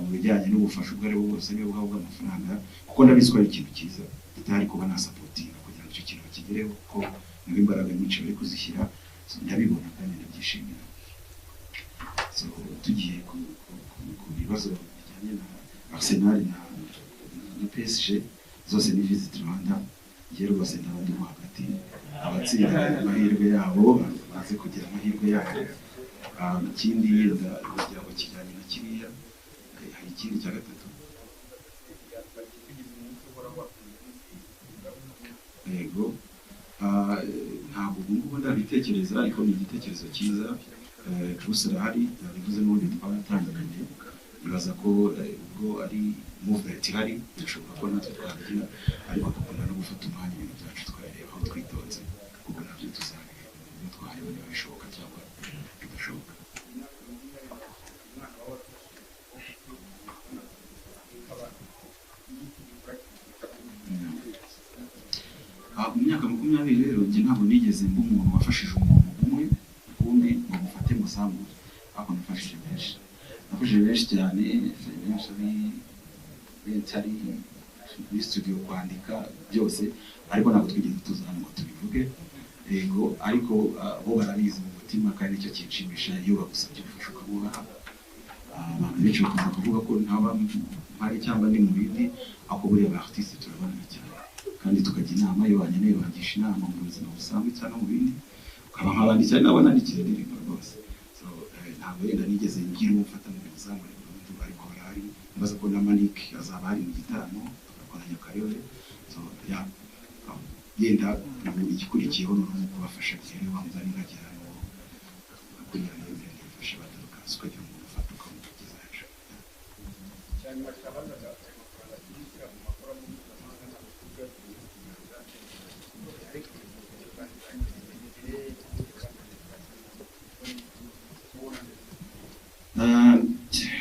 mu bijyanye n'ubufasha ubwo ari bwo bwose, niba bwaba bw'amafaranga, kuko ndabizi ko ari ikintu cyiza tutari kuba nasupportinga kugira ngo icyo kintu bakigereho, kuko nibo imbaraga nyinshi bari kuzishyira. So, ndabibona kandi ndabyishimira. So tugiye ku bibazo bijyanye na Arsenal na PSG, zose ni Visit Rwanda. Njye rwose ndaba ndimo hagati, abatsinda amahirwe yabo baze kugira amahirwe yabo. Ikindi yenda kugira ngo kijyanye na kiriya, hari ikindi cya gatatu. Yego. Ntabwo ubu ngubu ndabitekereza, ariko ni igitekerezo cyiza. Bruce arahari yabivuze, n'ubundi twaratangiranye. Nibaza ko ubwo ari movement ihari, birashoboka ko natwe twabigira, ariko dukunda no gufata umwanya ibintu byacu tukabireba aho twitonze, kuko nabyo tuzabireba uburyo twareba niba bishoboka cyangwa bidashoboka. Mu myaka 20 rero, njye ntabwo nigeze mba umuntu wafashije umuntu umwe rukumbi ngo mufate muzamure, ariko nafashije benshi, nafashije benshi cyane, benshi ari benshi ari muri studio kwandika byose, ariko ntabwo twigeze tuza hano ngo tubivuge. Yego, ariko bo barabizi mu mutima, kandi nicyo kinshimisha iyo bagusabye ubufasha ukabubaha. Abantu benshi bakunda kuvuga ko ntaba mpari cyangwa ndi mu bindi, ariko buriya ba artiste turabana cyane kandi tukajya inama. Iyo bankeneye bangisha inama mu buzima busanzwe cyangwa mu bindi, ukaba nkabandikira nabo nandikira indirimbo rwose. So ntabwo yenda nigeze ngira uwo mfata mu muzamure burundu, ariko barahari. Nibaza ko na Manik azaba ari mu gitaramo tugakoranya Kayore. So yeah, yenda ubu igikurikiyeho noneho ni ukubafasha rero wa mugani nkagera hano kuriya rero bifasha baturuka ukagira umuntu ufata ukamugeza hejuru. Cyanyuma twabazaga ayo mafaranga tuyishyura mu makora mpuzamahanga ntabwo tuvuga ariko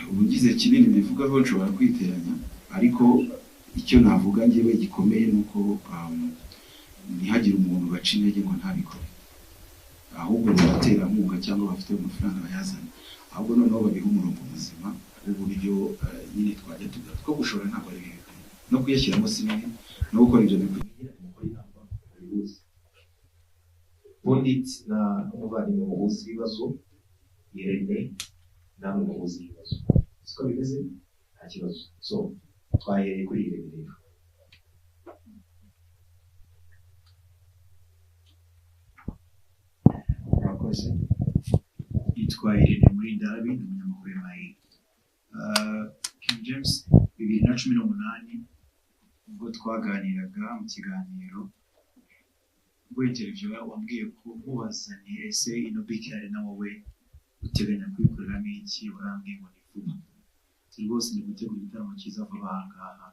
Ubu ngize kinini mbivugaho nshobora kwiteranya, ariko icyo navuga njyewe gikomeye ni uko ntihagire umuntu baca intege ngo ntabikore, ahubwo mu baterankunga cyangwa bafite amafaranga bayazana, ahubwo noneho babihe umurongo muzima w'uburyo nyine twajya tugaruka ko gushora ntabwo ari bibi, no kuyashyiramo si bibi, no gukora ibyo bikwiye. Pundit na umuvandimwe muhuza ibibazo, Irene namwe muhuza ibibazo, siko bimeze? Nta kibazo. So twahereye kuri Irene rero. Murakoze. Yitwa Irene Murindahabi, ni umunyamakuru wa MIE. King James, 2018 ubwo twaganiraga mu kiganiro, ubwo interview wambwiye ko mubaza ni ese ino BK Arena wowe uteganya kuyikoreramo iki, warambwiye ngo ni vuba. Ati rwose ni gutegura igitaramo cyiza vuba aha ngaha.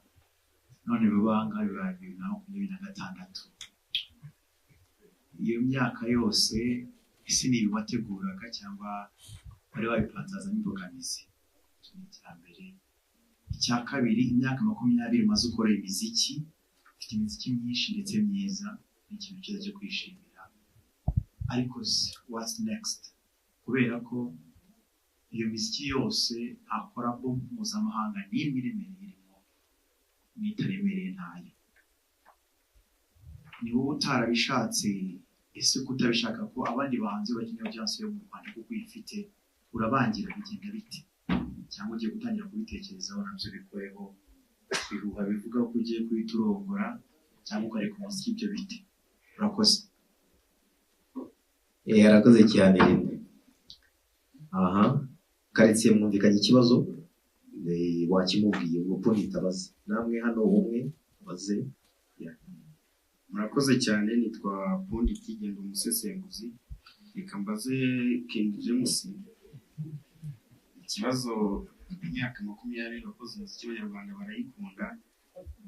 None vuba aha ngaha bibaye 2026. Iyo myaka yose ese ni ibi wateguraga cyangwa wari wabipanze hazamo imbogamizi? Icyo ni icya mbere. Icya kabiri, imyaka 20 umaze ukora imiziki, ufite imiziki myinshi ndetse myiza, ni ikintu cyiza cyo kwishimira, ariko se what's next? Kubera ko iyo miziki yose nta collabo mpuzamahanga n'imwe iremereye irimo, n'itaremereye ntayo. Ni wowe utarabishatse? Ese ko utabishaka, ko abandi bahanzi bakeneye audience yo mu Rwanda kuko uyifite, urabangira bigenda bite? Cyangwa ugiye gutangira kubitekerezaho nabyo bikoreho? Ibihuha bivuga ko ugiye guhita urongora cyangwa ukareka umuziki, ibyo bite? Urakoze. Arakoze cyane Rene. Aha karitsiye mwumvikanye ikibazo, wakimubwiye ubwo pundit abaze namwe hano umwe abaze. Murakoze cyane. Nitwa Pundit, genda umusesenguzi. Reka mbaze King James ikibazo. Imyaka 20 wakoze umuziki, abanyarwanda barayikunda,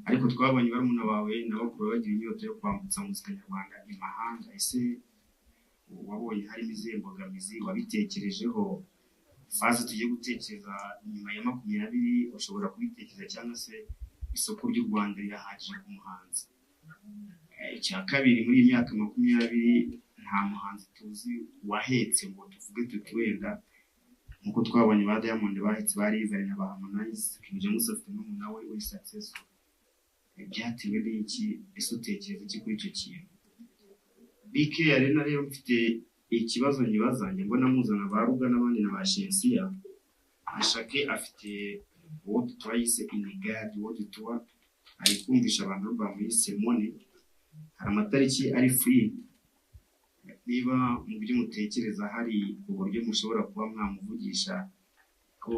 ariko twabonye barumuna bawe na bakuru bagira inyota yo kwambutsa muzika nyarwanda imahanga. Ese wabonye harimo izihe mbogamizi? Wabitekerejeho? Phase tugiye gutekereza nyuma ya 20 ushobora kubitekereza, cyangwa se isoko ry'u Rwanda rirahagije ku muhanzi? Icya kabiri, muri iyi myaka 20 nta muhanzi tuzi wahetse ngo tuvuge tuti wenda nkuko twabonye ba Diamond bahetse ba Rayvanny na ba Harmonize. King James afite murumuna we uri successful. Byatewe n'iki? Ese utekereza iki kuri icyo kintu? BK Arena rero, mfite ikibazo nyibaza. Njye mbona muzana ba Ruga n'abandi na ba Shensiya. Ashake afite world tour yise Inigad world tour, ari kumvisha abantu album yise Money. Hari amatariki ari free. Niba mu byo mutekereza hari uburyo mushobora kuba mwamuvugisha ko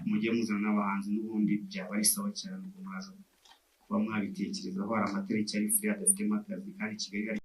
mujye muzana n'abahanzi n'ubundi, byaba ari sawa cyane. Ubwo mwaza kuba mwabitekerezaho. Hari amatariki ari free adafitemo akazi, kandi Kigali hari